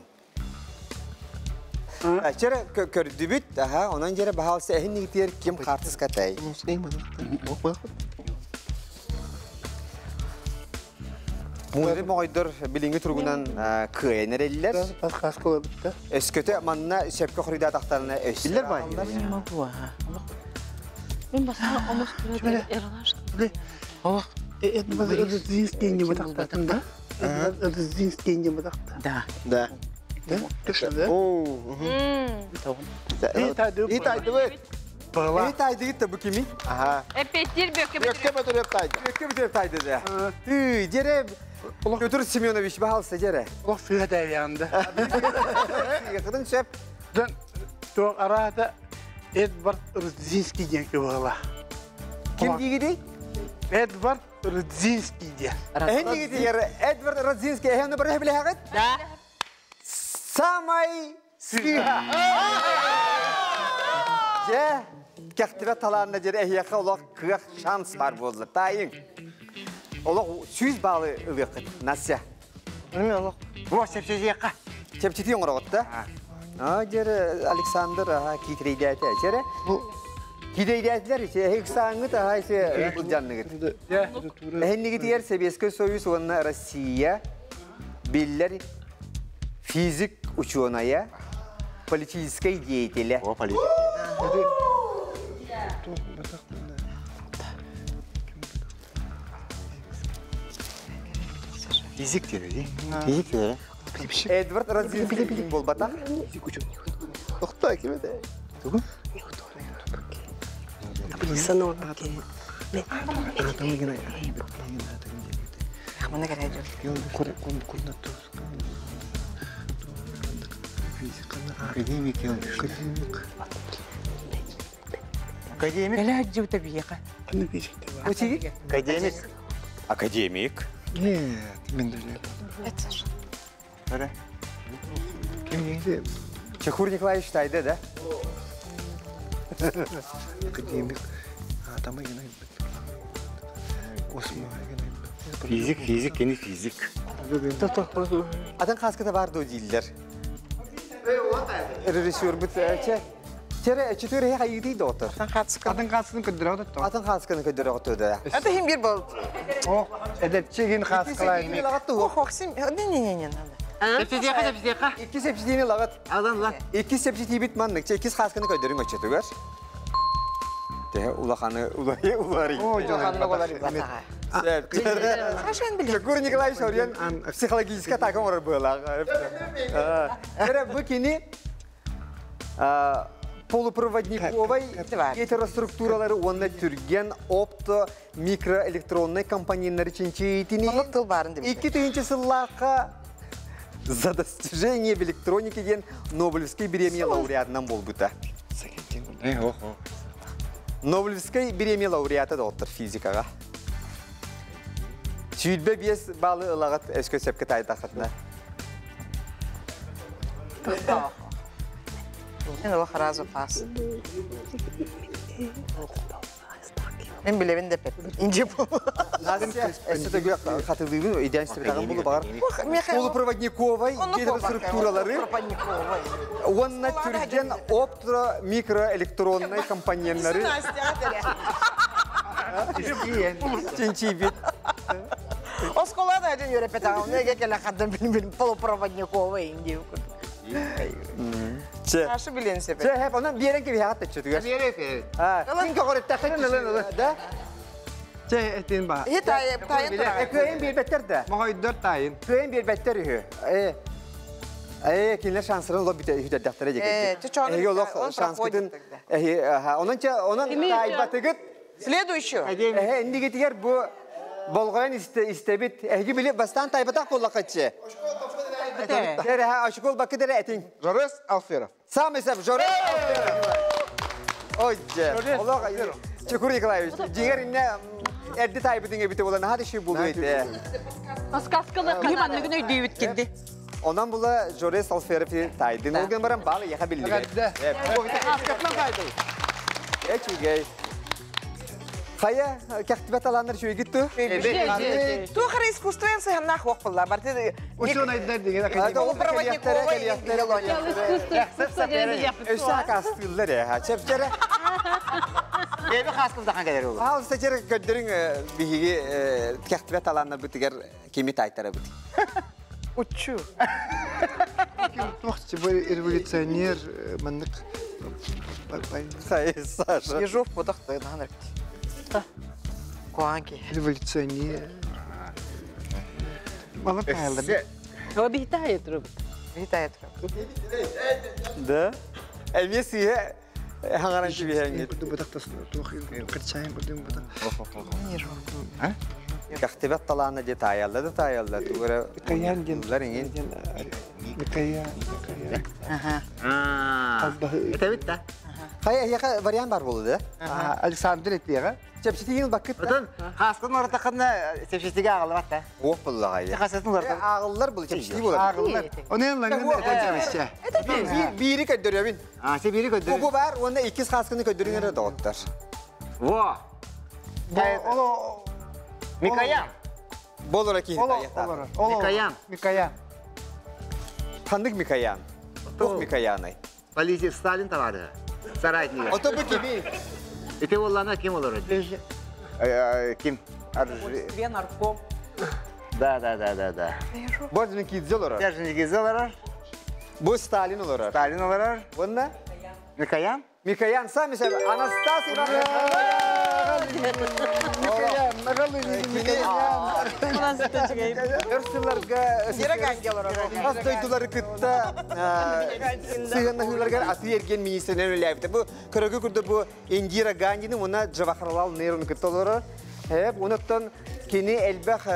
Чere көрдүбүт, аха, онон жере баһаалса эһин нигитиэр ким хартыс катай. Муударай моҕойдор билиҥи тургунан кыайан эреллер. Өскөтө манна сөпкө хоруйда тахтарына өссө. Биллер бай. Мен басына омус көрөдө эралаш. Да? Да. И тайдыбыт. И тайдыгыт да бу кими? Аха. Эппеттир бөккө Бөккө бөтөрөп тайды. Бөккө бөтөрөп тайды да. Түй, жере Петр Семенович баһалса жере. Олох сыһа дәйянды. Кыдың сөп. Дөн туох араата Эдвард Рудзинский диэн кыбыла. Ким дигиди? Эдвард Рудзинский диэн. Эһин дигиди Эдвард Рудзинский эһин бір билэҕит? Да. Самай сыһа. Же, кәхтибе талаанна жер эһиэхэ олох кыах шанс бар болду. Тайын. Олох 100 баллы ылыакыт. Настя. Мен олох. Бу сепсезиякка. Чепчити оңороготта. А жер Александр аха китрейдәте. Жере Кидейдәтилер эхик саңыт аха се булжанныгыт. Эхиннигитигер Советский Союз уонна Россия биллер физик ученая, политической деятеля. О, политик. Физик деді, Физик деді. Эдвард Радзинский болбата. Тохта кимede. Мана кэлэ Академик. Академик. Кэлэ аджыбыта биэхэ. Учи? Академик. Академик. Нет, мен даже. Öyle. Ким Чехур Николаевич тайды, да? Академик. Атама гена. Космо гена. Физик, физик, кени физик. Атын хаската бар до дииллер. Режиссер бит че Тере четыре хайди доктор. Атын хаскын көддөрө отто. Атын хаскын көддөрө отто да. Это хим бир бол. О, эдепчигин хаскалай. Ох, ох, сим. Не, не, не, не надо. Сепсезиякка, сепсезиякка. Икки сепсидини лагат. Алдан лан. Икки сепсиди бит маннык. Че икки хаскын көддөрүң өчөтүгөр. Те улаханы улай улари. О, Чекур Николаевич Орен психологическая атака может была. Тере бу кини полупроводниковой гетероструктуралары онна түрген опто микроэлектронный компоненттері чинчейтini Онлук тыл барын деп. Икки тыгынчы сыллааққа за достижение в электронике ден Нобелевский премия лауреатынан болбута. Нобелевский премия лауреаты доктор физикаға. Сүйілбе бес балы ылағат өскө сепке тайтақытына. Мен олох разу пас. Мен билебин деп Инже бу. Настя, өстө гүлак хатылыгын идеан стебетаган болу багар. Полупроводниковой гетероструктуралары онна түрген оптро микроэлектронный компоненттары чинчибит. Оскола да один юрепета, неге келе хаддан билим билим полупроводниковой инди. Че. Ашы билен себеп. Че, хеп, онан берен ки бихат тече Берен. А, кин көгөрөт тахын да? Че этин ба. И тай тайын тура. Көйін бербеттер да. Моһойдор тайын. Көйін бербеттер үйі. Кинилер шансырын лоб үтәдәхтәре Э, дегенде. чо- Эһиги олох он шанскытын проходит тогда. эһи аха, онон ча онон тайбатыгыт. Следующую. Эһи индигитигер бу болгоян истебит. Эһиги биле бастан тайбатак боллакачы. Тере ха ашкол бакы дере этин. Жорес Алферов. Самый сап Жорес. Ой, Олох Чекур Николаевич, жигер инне эрди тайбытын эбите болан хады ши булду ите. Подсказкалы Ким анныгын өйдүйбүт кенди. Онан була Жорес Алферов тайдын. Ол баран балы яха билди. Эчүгей. Хая, кәхтибәт аланнар шуй гиттү. Тухара искусствен сыһаннаах уох булла. Барты Ученыйдар деген академик. Полупроводниковой Өсә кастыллар э. Чепчере. Эби хаскыл да кадер ол. Ал сечер көддөрүң биһиги кәхтибәт аланнар битигер кими тайтара бит. Учу. Туохчы бу революционер маннык. Хай, Саша. Ежов подахты наныр. Куанки. Революционер. Мала тайлар. О, бихтае труб. Да? Эмиэ сыыһа хаҥаран кибиһэҥҥит. Кахтыбат талаана дьэ таайалла да таайалла тугу эрэ Микоян диэн иҥин. Микоян. Этэбит да. Хайа эһиэхэ вариант бар буолу да? Александр этиэҕэ. Чэпчэтигин баккыт. Отон хааскын оратаххына чэпчэтигэ ааҕыллыбат да. Уох буллаҕай. Хасатын уларда. Ааҕыллар бұл чэпчэтии буолар. Ааҕыллар. Оны лаңын этен Биири көрдөрөбүн. А, се бири Бу көрдөрү. бу бар, уонна иккис хааскыны көрдөрүн эрэ доҕоттор. Во. Микоян. Болора киһи Микоян. Микоян. Ханнык Микоян? Туох Микояный? Полиция Сталин товары. Соратник. Ото бу кими? Ити боллана ким олорор? Ким? Нарком. Да, да, да, да, да. Борджин олорор. Держин олорор. Бу Сталин олорор. Сталин олорор. Уонна Микоян. Микоян сами себе Анастас Иванович. Өр сылларга хас дойдулары кытта сыһыаннаһыыларгар аты эрген министринен үлэлээбитэ. Бу көрөгү курдук бу Индира Гандини уонна Джавахарлал Нерун кытта олорор. Эп, онуттан кини элбэх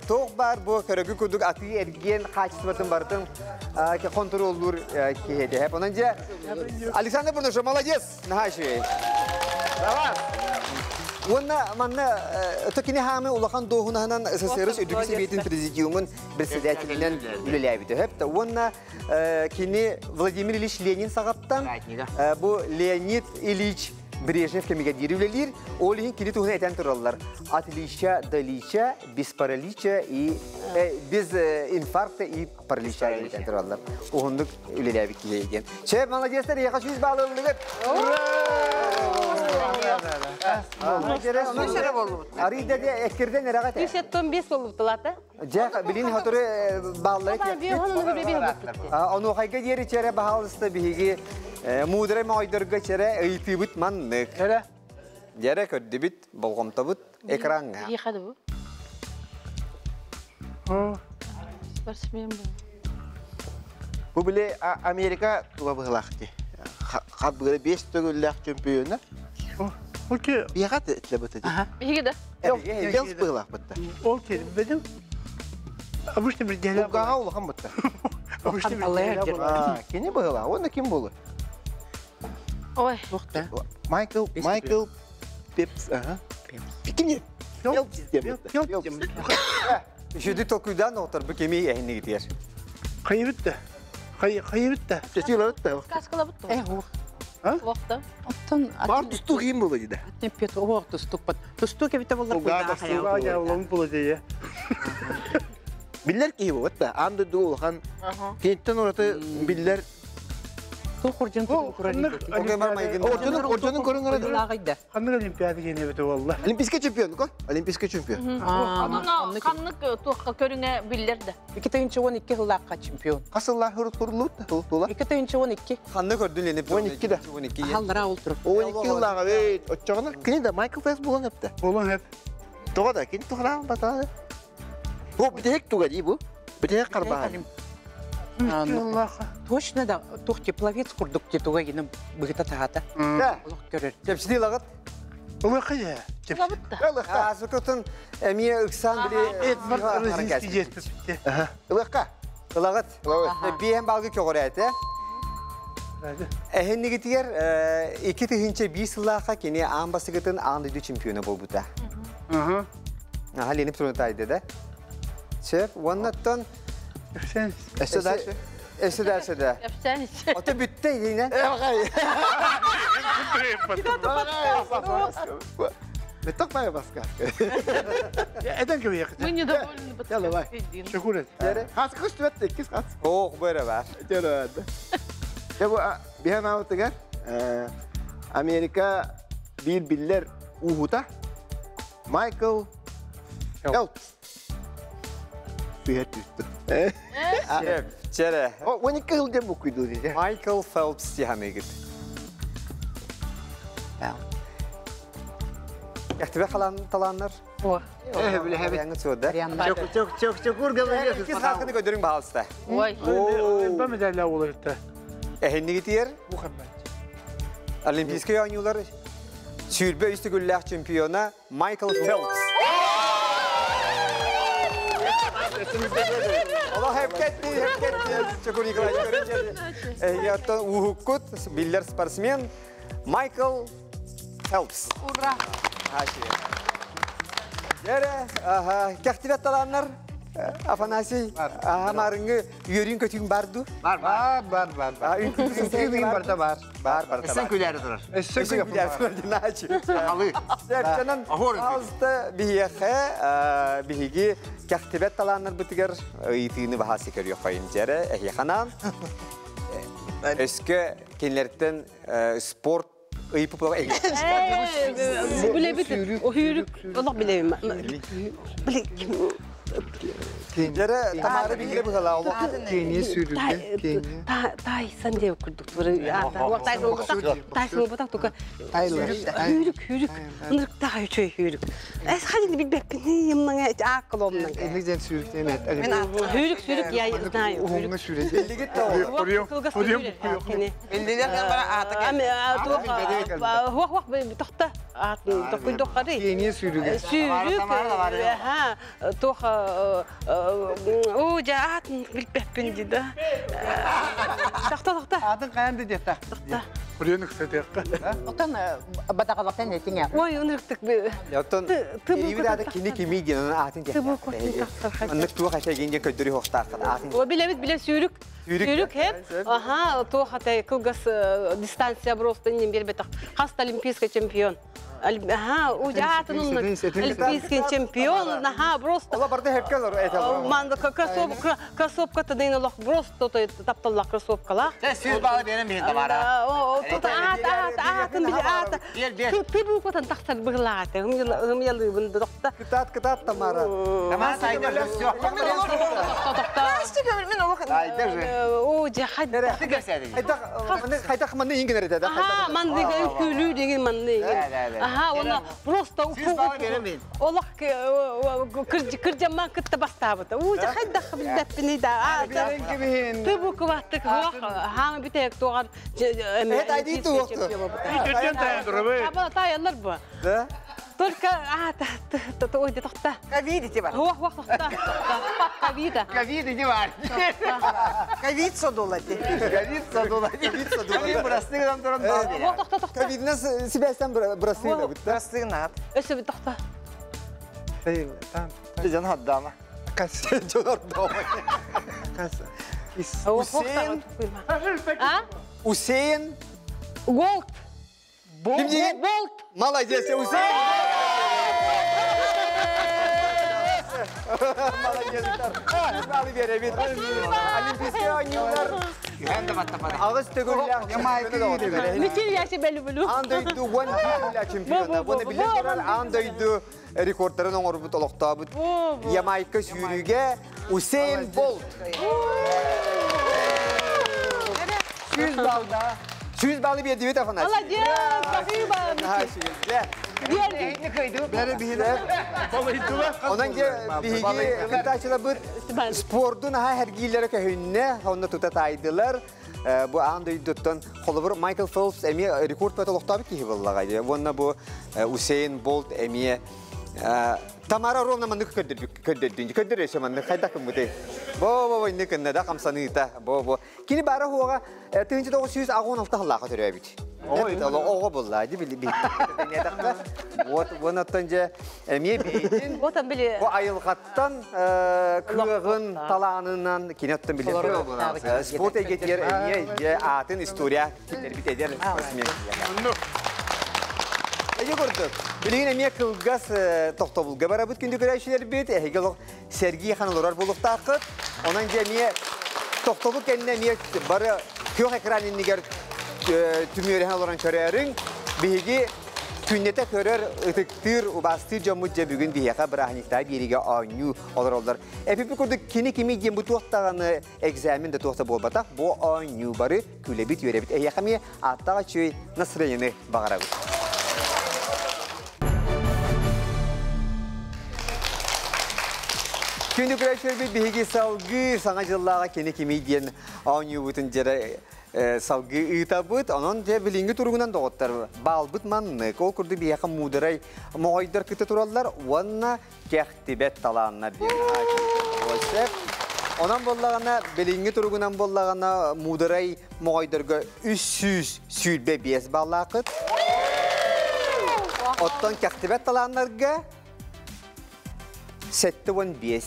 тоох бар бу көрөгү курдук аты эрген хаачыстыбатын бартын контроллуур киһи Эп, онон дьэ Александр Бурнашев молодец! Наһаа Браво! Уонна манна өтө кини хаамы улахан дуоһунаһынан СССР үрдүкү Сэбиэтин президиумун председателинэн үлэлээбитэ. Хөп Уонна кини Владимир Ильич Ленин саҕаттан бу Леонид Ильич Брежнев кэмигэр диэри үлэлиир. Ол иһин кини туһунан этэн тураллар. От Ильича до Ильича, без паралича и без инфаркта и паралича этэн тураллар. Уһуннук үлэлээбит киһи диэн. Чэ, молодецтар, яха 100 балл ыллыгыт. Арыйда де эккирден эрәгәт. 175 болуптулата. Жа, билин хотуры баллары Ону хайга диэри чере баһалыста биһиги муударай моойдорго чере ыйтыыбыт маннык. Жере көрдүбүт, болҕомтобут экранга. Ехады бу. Спортсмен бу. Бу биле Америка туга быһылаахти. Хат быгыра 5 төгүллээх чемпиона. Окей. Биэҕэ этле быты. Биһиги да. Белс быһылаах бытта. Ол келбедим. Обычно bir Угаға улахан бытта. Обычно bir Кини быһылаах, онна ким болу? Ой. Майкл, Майкл Пепс, ага. Ким не? Пелпс деп. Үшүдү толкуйдан оттор бу кеми эһинни гитер. Хайыбытта. Хайыбытта. Чечилабытта. Каскалабытта. Вақта. Оттон Бар тустуу ким болу диде. Аттен пет оох тустук бат. Тустук эбите боллар куйда. Биллер киһи бу бытта. Анды ду улахан. Кенттен ораты биллер. Ту Ордунун көрүңөр. Ханнык олимпиада кене бите валла. Олимпийский чемпион, ко? Олимпийский чемпион. Онуна ханнык туохка көрүңэ биллер да. 2012 жыллаахха чемпион. Касылла хурут курулут тула. 2012. Ханны көрдүн Лени 12 да. 12. Халлара олтуруп. 12 жыллаага бейт. Оччогона кини да Майкл Фелпс болон эпте. Болон эп. Тога да кини тухра бата. Бу битек туга ди бу. Битек карбаа. Точно да, тух тепловец курдук те туга гинем быгыта тахата. Да. Олох көрөр. Чепчити лагат. Олох я. Лабытта. Азыкытын эмие ыксан били Эдвард Розинский жетпепти. Ылыкка. Лагат. Биэн балгы көгөрәте. Эхиннигитигер 2005 сыллаахха кини аан басыгытын аан дойду чемпиона болбута. Аха, Ленин Петровна да. Чеп, оннаттан Эссе дальше. Эссе дальше да. Ото бүтте дейнен. Бетток бай баска. Эден кем якты. Мы недовольны. Yalla bay. Шукур эт. Хас кыш түбәтте, кис хас. Ох, бөре бар. Жөрө. Я бу биһан аутыгар Америка бир биллер ухута Майкл Фелпс. Сүйет түстү. Чеп, чере. О, 12 жыл дем букуйду диде. Майкл Фелпс диханегит. Яхтыбе халан талааннар. О. Э, билэһэбит. Яңы суода. Чок чок чок чокур галерия. Кис хакыны көдөрүң баалыста. Ой. Элбэ медалля олар итте. Эһиннигитиер Бу хаббат. Олимпийский оонньуулар сүүрбэ үс төгүллээх чемпиона Майкл Фелпс. Олох хепкетти, хепкетти. Чокур Николаевич көрүн. Эһиги оттон уһуккут биллэр спортсмен Майкл Фелпс. Ура! Дьэрэ, аха, кэхтибэт талааннар Афанасий, аха марыңы үөрүн көтүүн бар ду? Бар бар. Бар бар бар. Үҥкүү барда бар. Бар бар. Sen күләре турар. Өссө күләре турар диначи. Алы. Сәпчанан алысты биһиэхэ биһиги кэхтибэт талааннар бытыгар ыйытыыны баһасы көрүөх хайын дьэрэ эһиэханан өскө кинилэртэн спорт ыйыппыт Билебит, оһүүрүк, олох билебим. Биле Дьэрэ Тамара биле быһала олох. Кения сүүрүгэ, Кения. Тайсон деп курдук. Тайсон болбатак тука. Тайлор. Hүүрүк, хүүрүк. Ынырык таа үчөй хүүрүк. Эс хадин билбеппин, йымнаңа ааккыломнан. Элик сүүрүк эмет. Хүүрүк, сүүрүк, я знаю. Уһуңга сүүрүк. Билигит да Биллилер бара ата Хуах хуах тохта атын токуйдохары. Кения сүүрүгө. Сүүрүк, ха, тох о жа атын билбеппин дида. Тохта тохта. Атын каянды дета. Тохта. Бурьяны кстати. Отон бадағалақтан этиңе. Ой, ынырыктык. Оттон кириби кини кими диэн атын Аннык туох эте генген көдөрү хохтаахат атын. О билебит биле сүүрүк. Сүүрүк. Сүүрүк хеп. Аха, туох атай кылгас дистанция просто не бербетах. Хаста олимпийский чемпион. Аха, у жаатын олимпийский чемпион, аха, просто. Ола барды хепкелер этел. Манда кроссовка, кроссовка тадын олох просто то тапталла кроссовкалар. Sen сүүс баалы берен биһин Тамара. О, тут аат, аат, аатын били аат. Бер, бер. Ты бу котан тахсар быглааты. Хым ялы бунды докта. Кытаат, кытаат Тамара. Тамара сайда все. Тохта. Мен олох. Айда же. О, жахад. Ты көрсәдең. Хайдах манны ингенер этэ да. Аха, манны күлүү деген манны. Аха, оны просто Сүүс баалы берен биһин. Олох кыржаман кытта бастабыт. У жахад билбеппини да. Берен кимин. Ты бу кубаттык хаң битек тугар. Эт айди туохту. Үтүттен тайын турабы. Аба таялар бу. Да. Только а та та та ой тохта. Ковид ити бар. Хуах хуах тохта. Ковида. Ковид иди бар. Ковид содулати. Ковид садула. Ковид садула. Ковид бырастыгынан туран бал бере. Хуах тохта тохта. Ковиднес себестен бырасыйда бит. Бырастыгынат. Өсө тохта. Там. Жан хаддама. Кас. Жонор дома. Кас. Усейн. А? Усейн. Голд. Ким деген? Болт. Молодец, Усейн. Молодец, Балы беребит. Олимпийский оонньуулар. Үһэн да баттапада. Аҕыс төгүллээх чемпиона Митил яшы бели булу. Аан дойду 1 төгүллээх чемпиона. Буну билен турар аан дойду рекордтарын оҥорбут олохтообут. Ямайка сүүрүүгэ Усейн Болт. 100 балда. 100 балы бердибит Афанасий. Молодец, спасибо. Бери биһине. Онон же биһиги кыттаачылар спордун аха хергиилere көһүнне, онно тута тайдылар. Бу аан дойдуттан холобур Майкл Фелпс эмиэ рекорд бөтө олохтообут киһи буоллаҕа. Уонна бу Усейн Болт эмиэ Тамара ровно маннык көрдөрдүн. Көрдөрөсө маннык хайдах кыммыты. Бо бо бо инник кынна да хамсаныыта. Бо бо. Кини бара хуога 1986 халлаха төрөбүт. Ого булла, ди били би. Вот вонаттан же эмиэ бейтин. Отан били. Бу айылгаттан кыгын талаанынан кинеттен биле. Спорт эгетер эмиэ же атын история килер бит эдер спортсмен. Эге көрдүк. Билигин эмиэ кылгас тохтобулга барабыт күндү көрәшилер бит. Эге лох Сергей хан олорар болуктаакыт. Онан же эмиэ тохтобул кэннэ эмиэ бары күөх экран иннигер түмүөрэхэн олорон көрөөрүң. Биһиги күннете көрөр ытыктыыр убастыыр дьоммут дьэ бүгүн биһиэхэ бырааһынньыктаа биэригэ оонньуу олороллор. Эпипи курдук кини кими диэн бу туохтаҕаны экзамен да туохта буолбатах бу оонньуу бары күлэбит үөрэбит. Эһиэхэ эмиэ ааттаах үчүгэй настроениены баҕарабыт. Күндү көрөөччүлэрбит биһиги салгыы саҥа дьыллааҕы кини кимий диэн оонньуубутун дьэрэ салгыы ыытабыт. Онон дьэ билиҥҥи туругунан доҕоттор баалбыт маннык. Ол курдук биһиэхэ муударай моҕойдор кытта тураллар уонна кэхтибэт талааннар диэн аат. Онон буоллаҕына билиҥҥи туругунан буоллаҕына муударай моҕойдорго 325 баллаахыт. Оттон кэхтибэт талааннарга 75.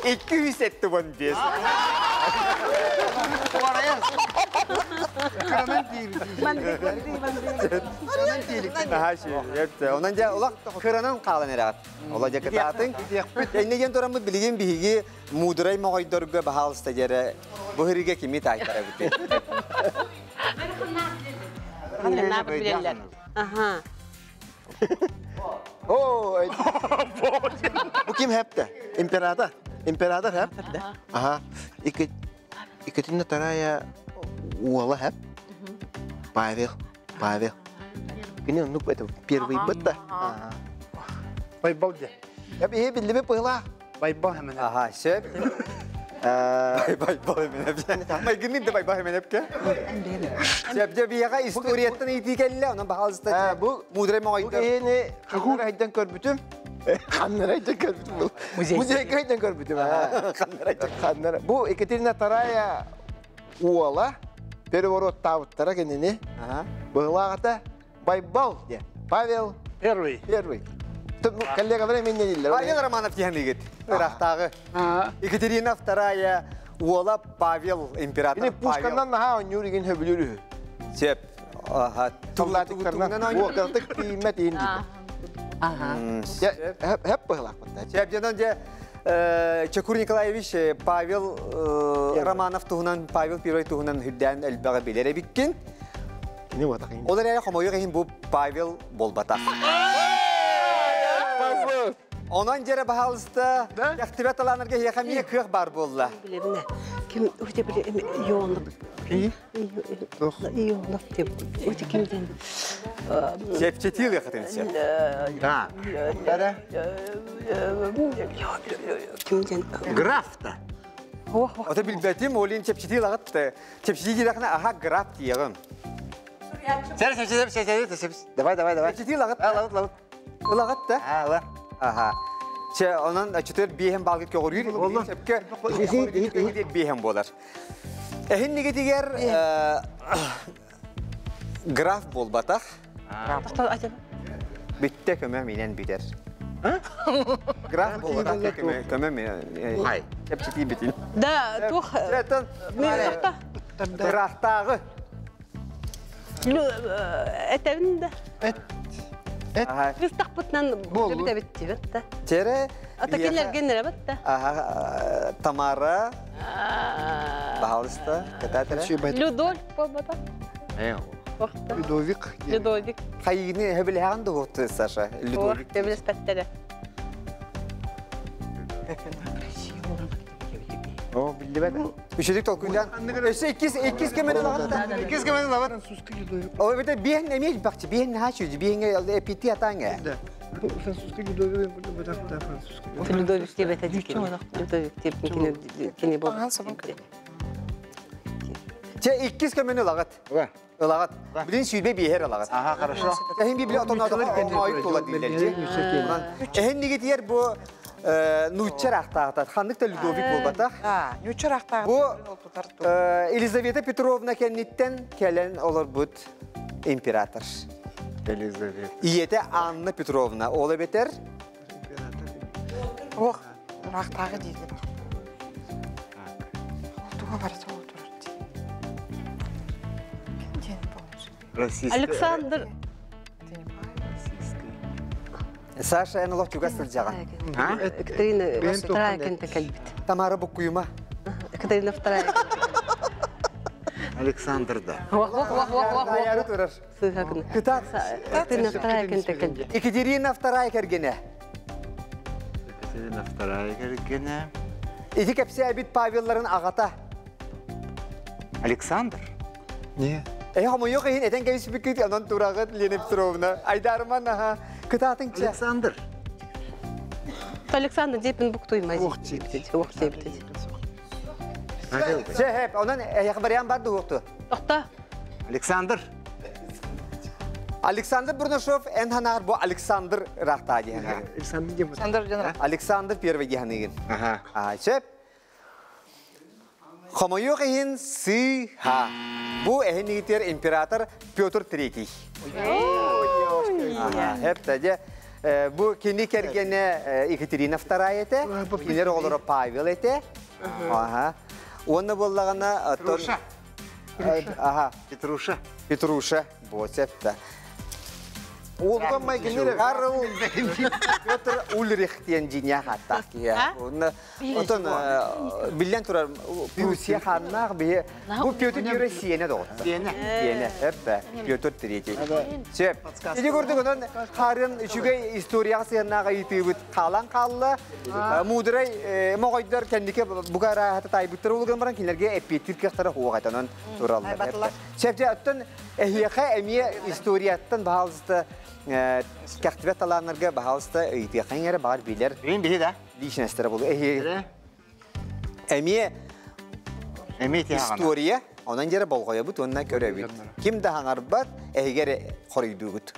275. Онон дьэ улах кыранан хаалан эрэҕит. Ола дьэ кытаатыҥ. Инне диэн тураммыт билигин биһиги муударай моҕойдорго баһаалыста дьэрэ бу һырыга кими таайтарабыт. Аха. Бу ким хэпте? Император. Император хэп? Ага. Екатерина Вторая уола хэп. Павел. Павел. Кини оннук это первый быт да. Байбал де. Я биһи биллими пыла. Байбал hemen. Аха, сөп. Байбал hemen. Майгынын да байбал hemen эпке. Сөп же бияга историяттан ити келле, онон баһалыста. Бу мудрай Бу моҕойдор. киһини ханнара айдан көрбүтүм. Ханнара айдан көрбүтүм. Музейга айдан көрбүтүм. Ханнара Ханнара. Бу Екатерина Вторая уола переворот таабыттара кинини. Быһылааҕата Байбал де. Павел Первый. Первый. Коллегалар мен дилер. Павел Романов диэн игит. Ырахтааҕы. Екатерина Вторая уола Павел император Кини пушканнан наһаа ойнуур игин хөбүлүүр үһү. Сөп. Аха. Солдатиктарынан уокалтык тииммэт иин диир. Хэп быһылаахпыт. Сөп дьонон дьэ Чекур Николаевич Павел Романов туһунан Павел Первый туһунан үрдээн элбэҕи билэр эбиккин. Кини уотах Ол эрээри хомойуох иһин бу Павел буолбатах. Онон дьэрэ баһаалыста кэхтибэт талаанарга эһиэхэ эмиэ кыах баар буолла. Билебине. Ким өте биле Ионов. Ионов деп. Өте кимден? Чэпчэтии ылыахытын сөп. Да. Кимден? Граф та. Ото билбэтим, олин чэпчэтии ылаҕыт. Чэпчэтии диэтэххинэ аха граф диэҕим. Сэр, сэр, сэр, сэр, сэр, сэр. Давай, давай, давай. Чэпчэтии ылаҕыт. Ылаҕыт, ылаҕыт. Ылаҕыт да? Ала. Аха. Чэ, онон чөтөр биэһэн баалгыт көҕүрүүр. Сөпкө биэһэн буолар. Эһин нигитигэр граф буолбатах. Бүттэ көмө минен бүтэр. Граф буолбатах көмө көмө минен. Чэпчэтии битин. Да, тух. Графтааҕы. Этэбин да. Кыстахпытынан бит бит да. Тере. Ата кинилерген бит да. Аха, Тамара. Пожалуйста, кататера. Людольф болбата. Людовик. Людовик. Хайыгны хөбүлэһэҕин дуһутту, Саша? Людовик. Хөбүлэспэттере. О, биллибэт. Үчүдүк толкуйдан. Өссө иккис иккис көмөнү ылаҕыт. Иккис көмөнү ылабыт. Французский Людовик. Ол бите биэн эмиэ бакчы биэн наһаа чүдү биэҥэ эпити атаҥа. Да. Французский Людовик да французский. Людовик деп этedi Людовик деп кини бол. Че иккис көмөнү ылаҕыт. Ылаҕыт. Билин сүүрбэ биэһэр ылаҕыт. Аха, хорошо. Эһин библи отонодон ойук тула дииллер. Эһин нигитиер бу нуччар ахтаахтар. Ханнык да Людовик буолбатах. Нуччар ахтаахтар. Бу Елизавета Петровна кэнниттэн кэлэн олорбут император. Елизавета. Ийэтэ Анна Петровна. Ол эбэтэр Ох, ырахтааҕы дииллэр. Туга барыта олорор дии. Александр Саша эн олох чугас сылдьаҕын. Екатерина вторая кэнтэ кэлбит. Тамара Буккуйума. Екатерина вторая. Александр да. Аяры турар. Кытат. Екатерина вторая кэнтэ кэлбит. Екатерина вторая кэргэнэ. Екатерина вторая кэргэнэ. Ити кэпсээбит Павелларын аҕата. Александр? Не. Э хомойуох иһин этэн кэбиспиккит онон тураҕыт Лена Петровна. Айдарман аха кытаатыҥча. Александр. Александр Депин буктуйма. Ох, тип. Ох, тип. Сөп, онон эһиэхэ вариант бар дуокту. Охта. Александр. Александр Бурнашов эн ханаар бу Александр рахтаа диэн. Александр Демон. Александр Жанра. Александр Первый диэханыгын. Ага. А, сөп. Хомойуох иһин сы-ха. Бу эһин иитер император Петр Третий. Эп дьэ бу кини кэргэнэ Екатерина Вторая этэ, кинилэр оҕолоро Павел этэ. Аха. Уонна буоллаҕына Петруша. Аха. Петруша. Петруша. Бу септа. Уолуган майгынныр. Карл Петр Ульрих диэн дьиҥэ хаттаах киһи. Онно отон биллэн турар Пруссия хааннаах биһи бу Петр Первый сиэнэ доҕотто. Сиэнэ. Сиэнэ. Эппэ. Петр Третий. Сөп. Ити курдук онон хаарыан үчүгэй историяҕа сыһыаннаах ыйытыыбыт хаалан хаалла. Муударай моҕойдор кэнники буга арааһата таайбыттар улуган баран кинилэргэ эппиэттиир кыахтара суох этэ онон тураллар. Айбатылар. Сөп дьэ оттон эһиэхэ эмиэ историяттан баһаалыста кэхтибэт талааннарга баһаалыста ыйытыаххын эрэ баҕар билэр Билин биһи да. личностара болу. Эһи эмиэ Эмиэ тиһаҕана. история онон дьэрэ болҕойобут уонна көрөбүт. Ким да хаҥарбат эһигэр хоруйдуугут.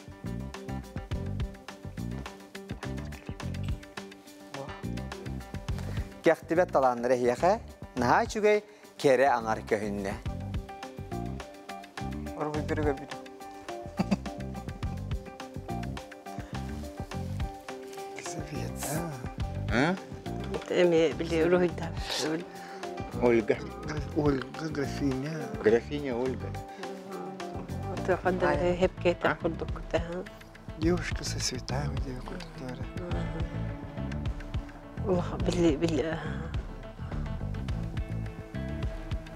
Кэхтибэт талааннар эһиэхэ наһаа үчүгэй кэрэ аҥар көһүннэ. Орбуй бүрүгө бүтү. Елизавета. Эми били уруһуйда. Ольга. Ольга, графиня. Графиня Ольга. Тохада хепкете курдук. Девушка со цветами, девушка. Улах били били.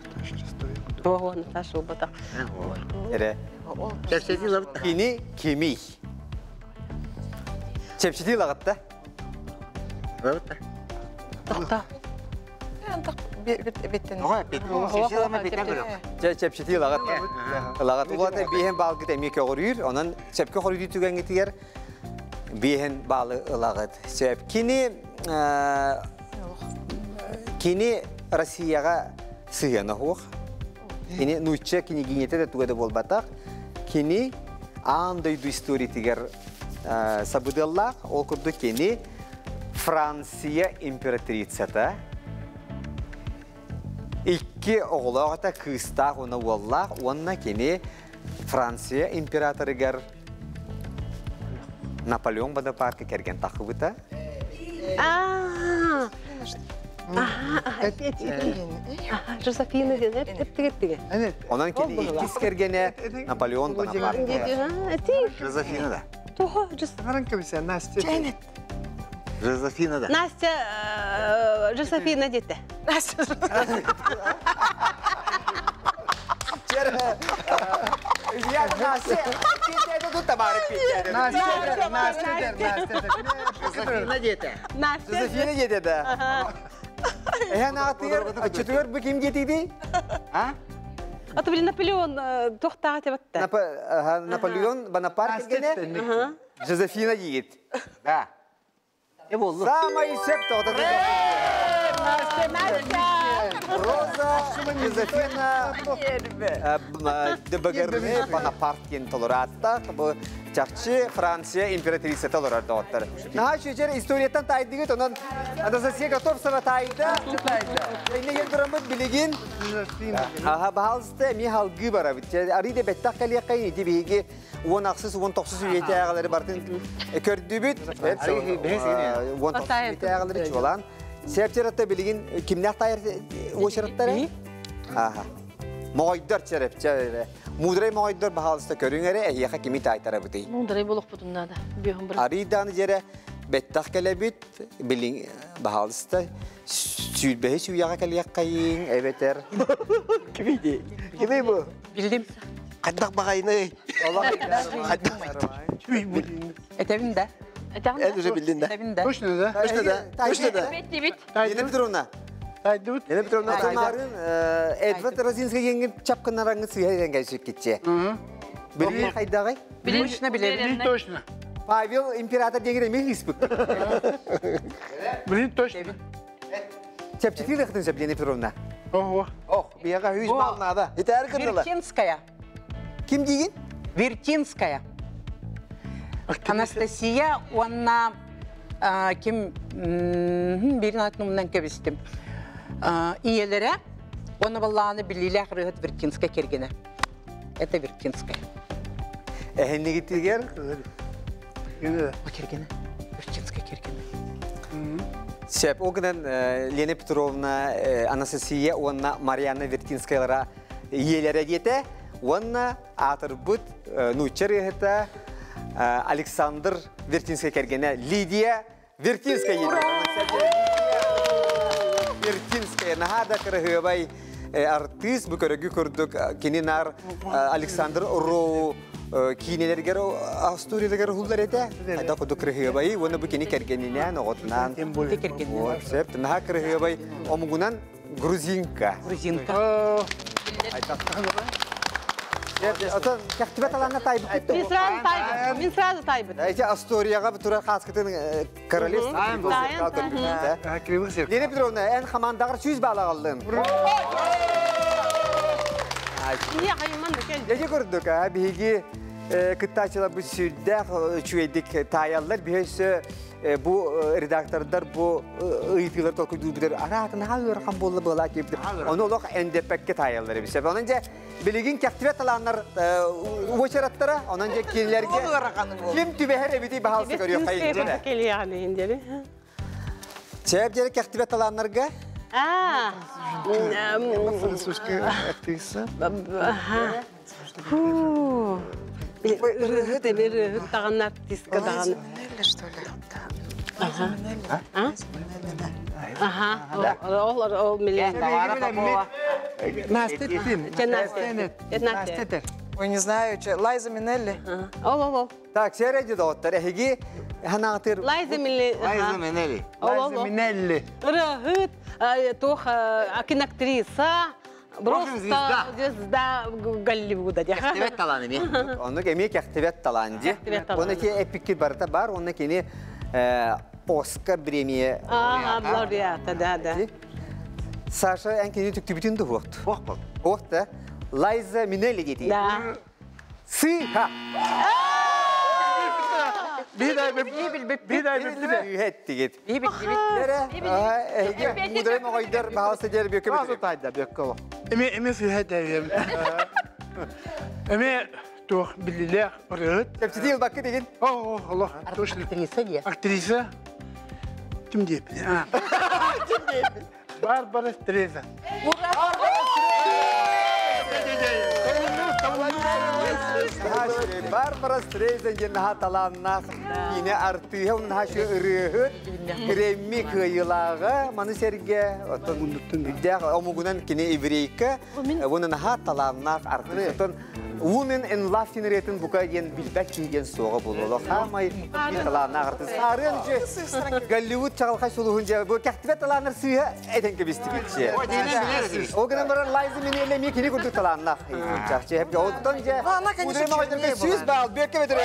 Наташа Ростова. Ого, Наташа убата. Эрэ. Чэпчэти лабыт. Кини кимий? Чэпчэти лагатта. Лабыт. Тохта. Антах биттен. Оҕо эппит. Чэпчэти лама биттен көрөк. Чэ чэпчэти лагат. Лагат улата биэһэн баалгыт эмиэ көҕүрүүр, онон сөпкө хоруйдуу түгэҥҥитигэр биэһэн баалы ылаҕыт. Сөп. Кини кини Россияҕа сыһыана суох. Кини нуучча княгинята да туга да буолбатах. Кини аан дойду историятыгар сабыдыаллаах. Ол курдук кини Франция императрицата. Икки оҕолоох этэ, кыыстаах уонна уоллаах уонна кини Франция императорыгар Наполеон Бонапарка кэргэн тахсыбыта. Аа. Жозефина диэн эп Онон кини иккис кэргэнэ Наполеон Бонапарт. Жозефина да. Toho, Харан кемсе, Настя. Жозефина да. Настя Жозефина дете. Настя. Я Настя, это тут товары Настя, Настя, Настя. Жозефина диэтэ. Настя. Жозефина деді да. Эһэн аатыгар, оччотугар бу ким диэтиди? А? А то блин Наполеон тохтаға деп атты. Наполеон Бонапарт кергене Жозефина диит. Да. Э болду. Самый сөп тоғыта. Роза Жозефина Дебагерне Бонапарт кен толоратта. Бу чахчы Франция императрица толорар доғыттар. Наха шүчер историяттан тайдыгыт, онон Анастасия Готовцева тайда. Эйне келдірамыт билигин. Аха, баһалысты эми халгы бара бит. Ариде беттах калияккай ити биһиги 16 19 үйете ағалары бартын көрдүбүт. 19 үйете ағалары чуолан. Септератта билигин кимнях тайыр очараттары? Аха. Моғойдор череп, череп. Мудрай моғойдор баһалысты көрүңере эһиэхэ кими тайтара бытый. Мудрай болук бутуннада. Бүйүн бір. Ариданы жере беттах келебит, билин баһалысты сүүрбэһи сүүяҕа кэлиэххайыҥ, эбэтэр. Кими Кими бу? Билдим. Хайдах бағайны. Этебин да. Эн уже билдин да. Этебин да. Точно, да? Точно да. Точно да. Бит бит. Елена Петровна. Тайдыбыт. Елена Петровна, Тамарын Эдвард Розинский еңгин чапкынараңы сыйа еңгәй сүккетче. Билин хайдагай? Точно билебин. Точно. Павел император дегер эми хыспык. Блин, точно. Чепчетил ыхтын сөп, Лена Петровна. Ого. Ох, бияга хүз бал нада. Итәр кырдылар. Вертинская. Ким деген? Вертинская. Анастасия, онна ким бирин атын кебистим. Иелере, оны балланы билиле кырыгыт Вертинская кергене. Это Вертинская. Эхеннигитигер? Кергене. Вертинская кергене. Сеп, огнен Лена Петровна, Анастасия, онна Марьяна Вертинскаялара иелере дете, онна атырбыт нучер ехета Александр Вертинская кергене Лидия Вертинская еле. Вертинская, нахада кырыгыбай артист, бу көрөгү көрдүк, кенинар Александр Роу киинелергер астурилергер хуллар эте. Айда куду кырыгыбай, оны бу кени кергенинен оготунан. Сеп, наха кырыгыбай омугунан грузинка. Грузинка. Ото кахтибет аланна тайбыт. Мен сразу тайбыт. Мен сразу тайбыт. Эти Асторияга тура хаскытын королевство. Лена Петровна, эн хамандагыр сүз бала алдын. Не хайман да келди. Эже көрдүк, а биһиги кыттаачылар бу сүрдэх үчүгейдик таайаллар биһөсө бу редактордар бу ыйтыылар толкуйдуу битер араатын хаырхан болла была кип ону олох эндепекке таайаллар бисеп онон же билигин кэхтибет талааннар уочараттара онон же кинилерге ким түбэхэр эбити баһалсы көрүөх хайын Келияны индери. Чэп жери кэхтибет талааннарга А. Французская актриса. Ага. Фу. Ырыгыт эми ырыгыт таган артистка таган. что ли? Ага. А? Ага. Ол ол милен. Настя Настя. Ой, не знаю, че, Лайза Минелли. Ол ол ол. Так, середи доттар, эһиги ханаатыр. Лайза Минелли. Лайза Минелли. Лайза Минелли. Ырыгыт, тох киноактриса. Просто звезда Голливуда. Кэхтибет таланы ми. Оны эми кэхтибет таланди. Оны ки эпикки барта бар, оны кини Оскар премия. Ага, лауреата, да, да. Саша эн кини түктүбүтүн да хуакт. Хуак Хуакта. Лайза Минелли дети. Да. Сыха. Бир ай бир. Мудрай моғайдар баһалса дер бөкө битер. Тайда бөкө. Эми эми сыха дәйем. Эми тух билилер ырыт. Тепсидил бакы деген. О, Аллах. Актриса де. Актриса. Ким деп? Ким деп? Барбара Стрейзанд. Барбара Стрейзанд ден таланнах ине артыһа уннаха шы ырыһыт Грэмми кыйылаага маны серге отон дях омугунан кине еврейка вуннаха таланнах артыһа отон Women in Love тинеретин бука ен билбек кийген соға бололо. Хамай таланнах артыһа. Сарын же Голливуд чагалхай сулуһун же бу кәхтибет таланнар сыйа этен кебисти битче. О гына барар Лайза Минелли ми кини курдук таланнах. Чахчы хеп оттон же. Она, конечно, чернее была. Сүз бал бөккө бетире.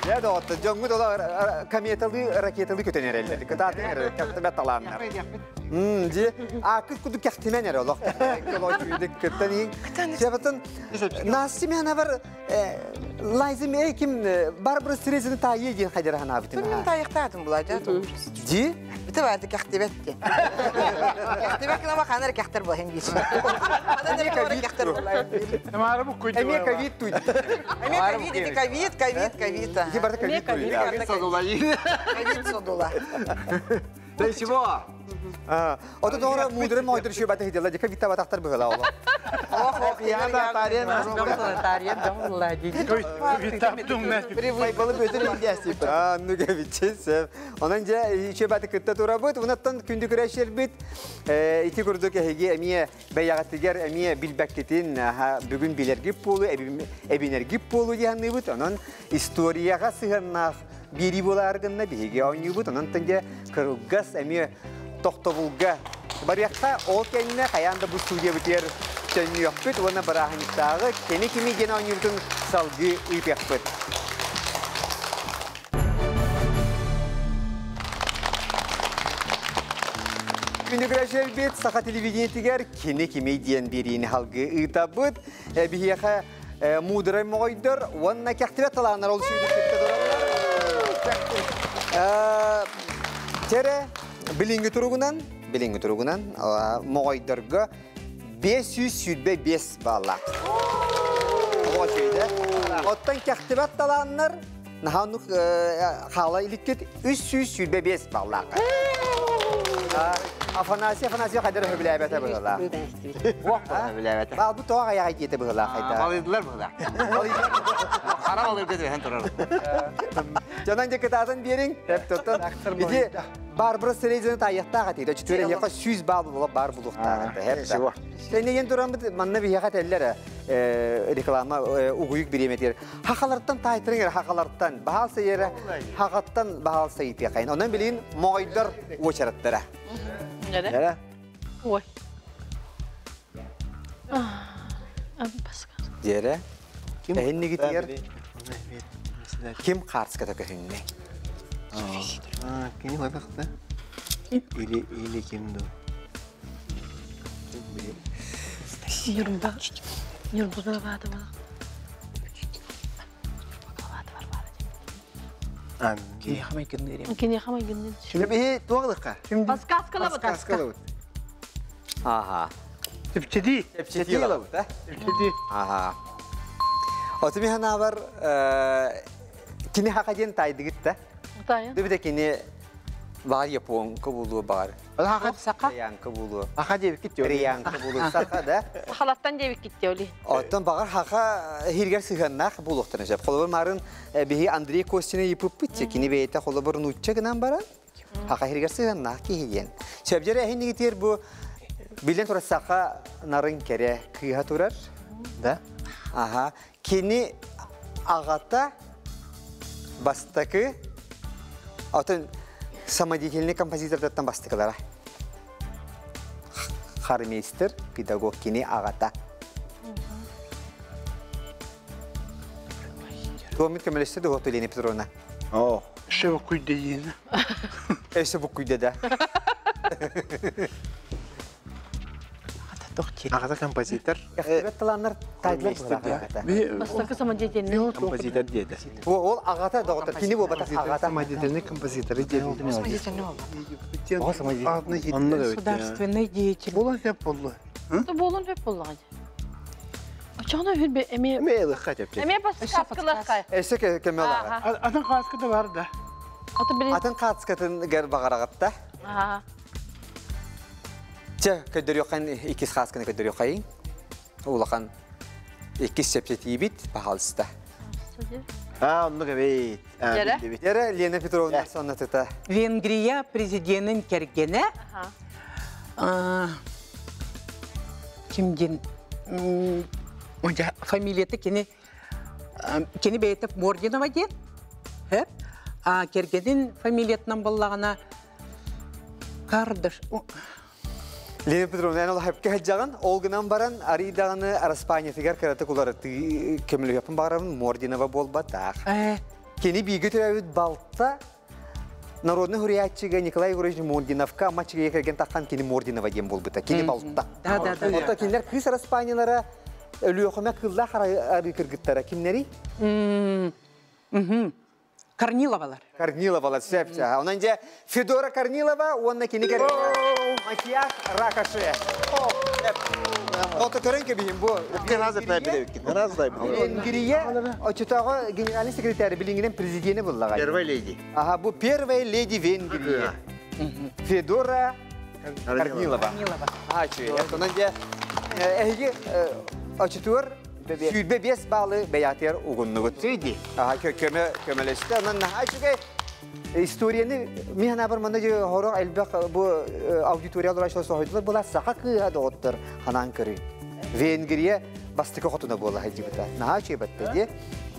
Я да отто жоңгу дола кометалы ракеталы көтөнөреллер. Кытаатын кәхтибет таланнар. Ди а кыт куду кәхтимен эре олох. Колой чүйдик кыттан иң. Себетен Насимяна бар Лайза ме ким Барбара Стрейзанд тайы ден хайдар хана битин. Мен тайықтадым бұлай, да, Ди? Бите барды кәхтибет те. Кәхтибет кына ханар кәхтер була хем бис. Ханар кәхтер була. Тамара бу куйду. Эме ковид туйды. Эме ковид, эти ковид, ковид, ковид. Ди барды ковид туйды. Ковид содула. Ковид содула. Да чего? Ото доора мудры мойдыр шөй баты хидела, дика витта батахтар быгыла ола. Ох, я тарен, тарен, да, Байбалы бөтөр индияси. А, ну гәбитче. Онан же шөй баты кытта тура бут, унаттан күндү күрәшер бит. Ити күрдүк эһиги эмие бәягатыгер эмие билбәккетин бүгүн билергип болу, эбинергип болу диһанны бут. Онан историяга сыһаннах бири буларгынна биһиги оонньуубут. Онон тэнге кырылгас эмиэ тохтобулга барыахха ол кэннэ хайаан да бу студия бутер төннүөхпүт уонна барааһынньыктааҕы кини кими диэн оонньуубутун салгыы ыытыахпыт. Күнү көрөшөрбүт саха телевидениетигэр кини кими диэн биэриини халгы ыытабыт. Биһиэхэ муударай моҕойдор уонна кэхтибэт талааннар ол сүүрүк кытта тураллар. Тере билиҥҥи туругунан, билиҥҥи туругунан моҕойдорго 525 баллаах. Оттон кэхтибэт талааннар наһаа хаала иликкит 325 баллаах. Афанасий Афанасий хайдар өһөбүлээбэтэ быһылаах. Өһөбүлээбэтэ. Баал бу тоҕо айаҕай диэтэ быһылаах хайда. Балыйдылар быһылаах. Хара балыйга түһэн турар. Дьонон дьэ кытаатан биэриҥ. Тоттон ити Барбара Стрейзаны таайыахтаах этиит. Өчтүөр эһиэхэ 100 баал була бар булуохтаах этэ. Тэннеген тураммыт манна биһиэхэ этэллэр реклама угуйук бириэмэтигэр. Хахалартан таайтырың эрэ хахалартан. Баһаал сайыра хахаттан баһаал сайытыахайын. Онон билигин моҕойдор уочараттара. Эре? Ой. Диэрэ? Эһиннигитигэр ким хаарската көһүннэ? Кини хойбахта? Или или ким ду? Нюрба. Нюрба главата была. Кини хамай гынныр. Биһи туох Подсказкалабыт. Подсказкалабыт. Ага. Типчеди. Типчеди лабыт, а? Типчеди. Ага. Отуми ханабар кини хака диэн тайдыгыт да? Тайын. Дыбыта кини бар японка булуо бар. Саха. Риянка булуо. Аха диэбиккит диэ. Риянка булуо. Саха да. Сахалаттан диэбиккит диэли. Оттон бағар хака хиргер сыһыаннаах булуохтарын сөп. Холобур марын биһи Андрей Костина йыпыппыт кини бэйэтэ холобур нуучча гынан баран хака хиргер сыһыаннаах киһи диэн. Сөбдер эһиннигитиэр бу билен турар саха нарын кере кыыһа турар. Да? Аха. Кини ағата бастакы атын самодеятельный композитордаттан бастыкылара. Хармейстер, педагог кини ағата. Туомит көмөлөстө дуһуоту Лена Петровна. О. Өссө буккуйда диэн. Өссө буккуйда да. Аҕата композитор. Кэхтибэт талааннар тайдылар быһылаах. Бастакы самодеятельный. Композитор диэдэ. Ол аҕата доҕоттор кини буолбатах аҕата. Самодеятельный композитор диэби. Онно да өттө. Государственный деятель. Болон сөп болду. Болон сөп боллаҕа. Очоҕуна үһүр эми Эме ылыхха тепче. Эме подсказкалахка. Өссө көмө алаҕа. Атын хааскы да бар да. Атын хаацкатын гэр бағарағатта. Чэ, көдөрүөххэн иккис хаасканы көдөрүөххэйин. Улахан иккис чэпчэтиибит пахалыста. А, онно кэбейт. Яра Лена Петровна соннатыта. Венгрия президентин кергене. Ким дин? Фамилияты кини кини бэйэтэ Мординова диэн. А кергенин фамилиятынан боллаҕына Кардаш. Лена Петровна, эн ол хапка хаджаган, ол гынан баран арыйдаганы Араспанятыгар караты кулараты көмөлүөппүн барабын Мординова буолбатах. Кини бииги төрөбүт балта народный хуриятчыга Николай Егорович Мординовка мачыга керген таххан кини Мординова диэн буолбута. Кини балта. Да, да, да. Отто кинилер кыыс Араспанялара өлүөхүмэ кыллаах арыы кыргыттара кимнери? Корниловалар. Корниловалар, сөп. Онан же Федора Корнилова, онна кини Матиас Ракаше. Ото көрөн кебиһин бу. Венгрия очутағы генеральный секретарь билингенен президенті буллаға. Первая леди. Ага, бу первая леди Венгрии. Федора Корнилова. А, чуй. Онан же эһиги очутур сүүрбэ бес баалы бэйаатыгар угуннугут. Ага, көмө көмөлөстө. Онан наһаа үчүгэй историяны мин ханабар манна же хорох элбэх бу аудитория олорачылар соһойдулар була саха кыыһа доҕоттор ханаан көрүй. Венгрия бастыкы хотуна буола хайдыбыта. Наһаа үчүгэй ди.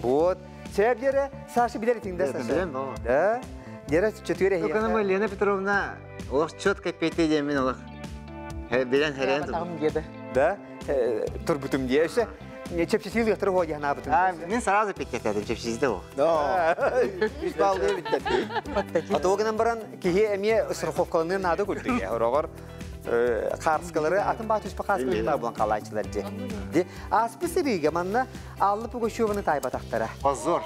Вот. Себеп Саша билер итиңде Саша. Да. Дера чөтүрэ Только мы Лена Петровна олох четко петте демен олох. Билен херен. Да. Турбутум диэше. Чепчесил яктыр хо яна бутум. А, мен сразу петте чепчесизде о. Үс балды битте. Атогынан баран киһи эмиэ страховкаланы нада күрдүгэ. Хорогор Қарсқалары атын баа түспі қарсқалары бұлан қалайчылар же. Аспы сырыға манна Аллы Пугачеваны тайбатақтара. Позор.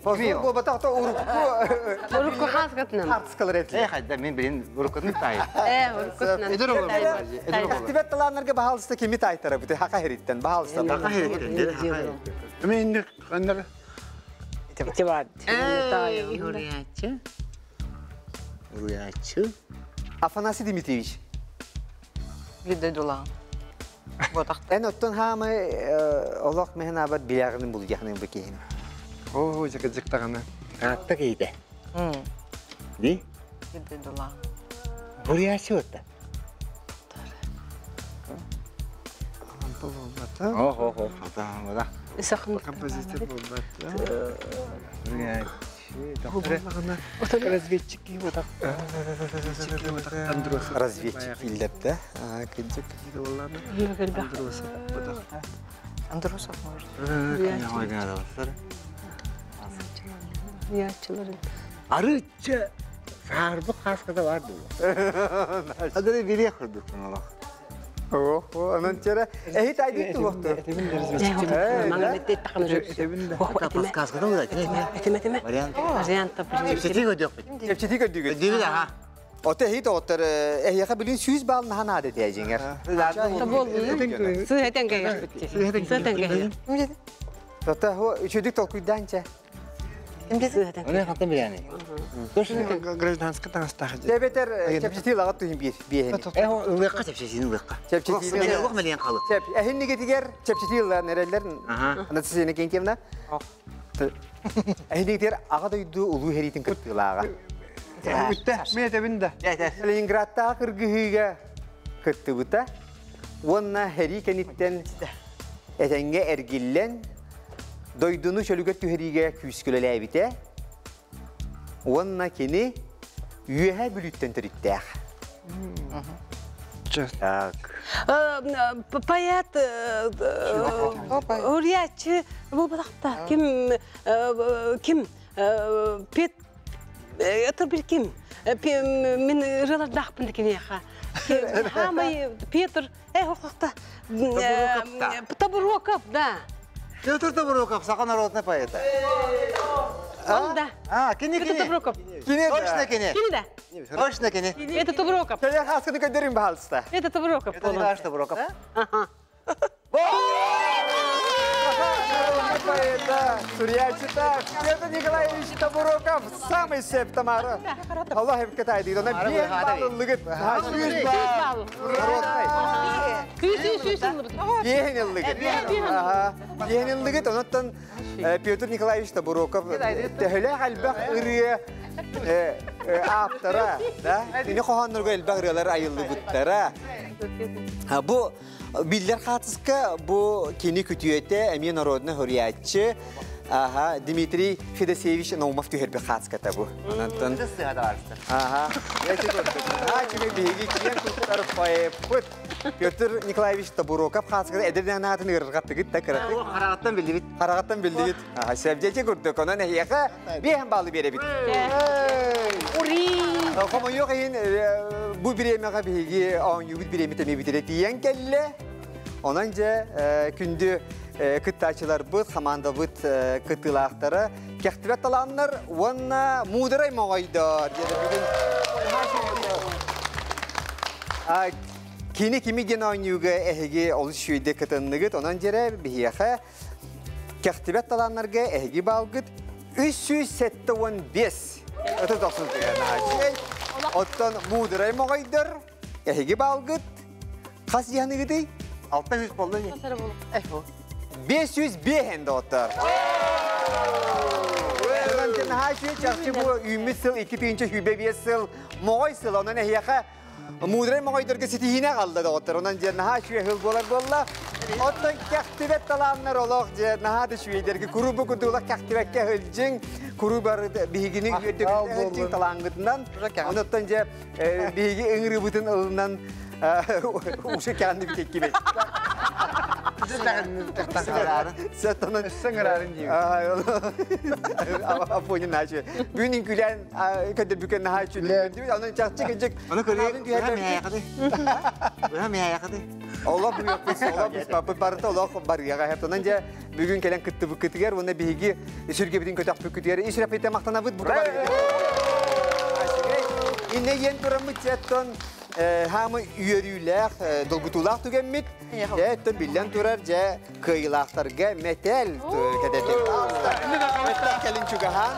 Позор болбатақта урукку Урукку хаскатынан. Қарсқалар етлі. Э, хайда мен билин уруккутун тай. Э, уруккутунан. Эдер олар. Тибет таланнарга баһалыста кими тайтара бу хака хериттен баһалыста. Хака хериттен. Мен кандар Тибат. Уруячы. Уруячы. Афанасий Дмитриевич. Виде дула. Эн оттон хаамы олох мehen абар билягын бул яхнын бу кихин. О, жак жак таганы. Атта кейде. Ди? Виде дула. Уруячы отта. Охо, хо, хо, Исахын. Композитор болбата. Уруячы. Разведчик вот так. Разведчик иллепте. Кыджык. Андросов. Андросов может. Арычы сарбы қасқада бар бұл. Адыры бире құрдық олақ. Охо, анан чера. Эхи тайды туохту. Подсказка да Этеме, этеме. Вариант. Чепчети көдök. Чепчети көдүгө. Диби да. Оте хит оттор эхиха билин сүүс бал нахан ады тээжиңер. Сыһэтен кэгэспитти. Сыһэтен кэгэс. Ота хо үчүдүк толкуйданча. Оны хаттан билени. Гражданский таңыстағы. Тебетер чепчети лагат туһин бир биэхини. Э, ылыққа чепчетини ылыққа. Чепчетини. Олық мелен қалы. Чеп, эхин нигетигер чепчети ла нерелер. Анасы кентемна. Эхин нигетигер ага дойду улуу херитин кыттылаага. Үтте, мен этебин да. Ленинградта кыргыһыга кыттыбыта. Уонна хери кениттен этенге эргиллен дойдуну чөлүгө түһэриге күүскүлэлээбите. Уонна кини үөһэ бүлүттен төрүттээх. Так. Поэт Урячы бу булакта ким ким Пет это бир ким мен ырылардахпын кинеха. Хамай Петр хокта Табуроков, да. Петр Табуроков, саха народный поэт. Он да. А, кини Петр кини. Табуроков. Кини Точно кини. Кини да. Точно кини. Это Табуроков. Теле хаскыны көдөрүн баһалыста. Это Табуроков. Это Николай Табуроков. Ага. Поэта, сурьячыта, Петр Николаевич Табуроков, самый сеп Тамара. Аллах хеп катай дейді. Она бен балылыгыт. Сүйіз бал. Народный. Сүйіз сүйіз Бен Бен Онаттан Петр Николаевич Табуроков тәһөлә әлбәх ырыя аптара, да? Ini қоғаннырға әлбәх ырыялар айылды бұттара. Бу биллер хатыска бу кини күтүөтэ эми народный хөрүяччы Ага, Дмитрий Федосеевич Наумов түһэрби хатыската бу. Онантан. Ага. Петр Николаевич Табуроков хатыската эдерден атын ырыргаттыгыт та кыраты. Харагаттан билдибит. Харагаттан билдибит. Ага, сәбдече көрдүк. Онан эһиэхэ биэхэн баалы беребит. Ури! Хомойуох иһин бу бириэмэҕэ биһиги оонньуубут бириэмэ тэмиэбитирэ тиийэн кэллэ. Онон дьэ күндү кыттааччыларбыт, хамаандабыт кыттыылаахтара кэхтибэт талааннар уонна муударай моҕойдор диэн бүгүн Кини кими диэн оонньууга эһиги олус үчүгэйдик кытынныгыт, онон дьэрэ биһиэхэ кэхтибэт талааннарга эһиги баалгыт 375 өтө тохсун түгэн Оттон муударай моҕойдор эһиги баалгыт хас дьаныгытый? 600 болды не? 505 энди оттор. Чахчы бу үміт сыл, 2 түйінче хүбе 5 сыл, моғой сыл, онан әхияқа мудрай моғойдорга ситихине қалды да оттор. Онан жер наха шүйе хыл болар болла. Оттон кәхтибет талааннар олох жер наха да шүйедерге куру бу курдулак кәхтибекке хылжың, куру бар биһигини хылжың талаангытынан. Оноттон же биһиги ыңырыбытын ылынан ушу кәнди битекки бет. Сәттанан Сыңырарын дейм. Афонин наче. Бүгүн күлән көдөр бүкен нахачы. Анан чакчы кечек. Оны көрөй. Быһа мияякады. Олох буйоппус, олох буспаппыт барыта олох барыяга хептонан же бүгүн келен кытты букытыгер, уна биһиги сүрге битин көтөх бүкүтүгер. Ишреп мактанабыт бу бар. Инне ен турамыт жеттон хамы үйөрүлээх, долгутуулаах түгэммит. Жеттон биллен турар же кыйлаахтарга метел кедетик. Келин чугахан.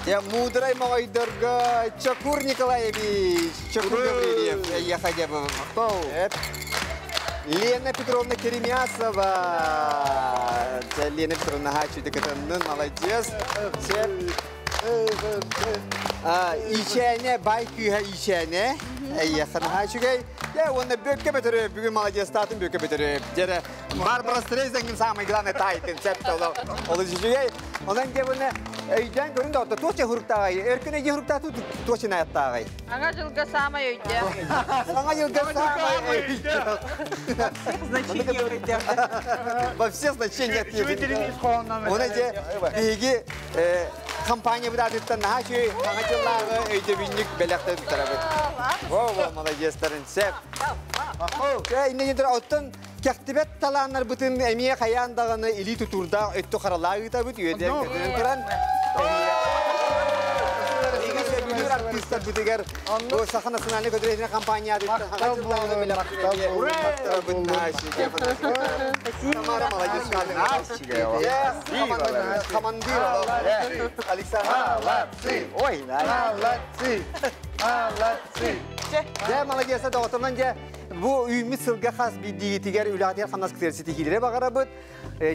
Я мудрай моҕойдорго Чокур Николаевич, Чокур Гаврильев, я хотя бы. Лена Петровна Керемясова. Лена Петровна Хачу декатаннын, молодец. Ичәне, бай күйе ичәне. Әйяхын хачугай. Я, оны бөкке бөтөрө, бүгүн молодец татын бөкке бөтөрө. Жере Барбара Стрейзендин самый главный тайтын сәпті олы жүгей. Онан де бұны өйден көрін де отта туоча хуруктагай. Өркүнө же хуруктату туоча наяттагай. Аңа жылга самай өйдө. Аңа жылга самай өйдө. Во всех значениях. Оны же биги компания бұдадыттан нахачы аңа жыллағы өйдө бинник белекте тарабыт. Во, молодецтарын сеп. Инне оттон кәхтибет талааннар бытын эмие хаяндаганы или тутурда өттө харалаа ыытабыт үйеден көтөнөн туран. Артисттар бытыгар бу Саха национальный көтөрөтүнө компания Тамара молодец. Командир Александр. Молодцы. Ой, молодцы. Молодцы. Дә молодец да отомнан же бу үймүт сылга хас бидигитигер үлатер хамнас ктерсити хилре багарабыт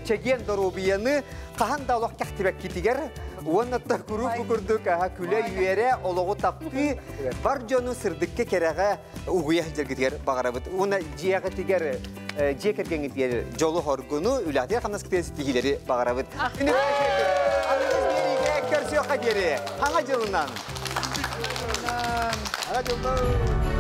чеген доробияны кахан да олох кахтибек китигер уоннатта куруп курдук аха күле юере ологу тапты бар жону сырдыкке кереге угуя жергитигер багарабыт уна жиягытигер жекергенгитигер жолу хоргуну үлатер хамнас ктерсити хилери багарабыт. Көрсөккө дери. Аңа жылынан. Аңа жылынан.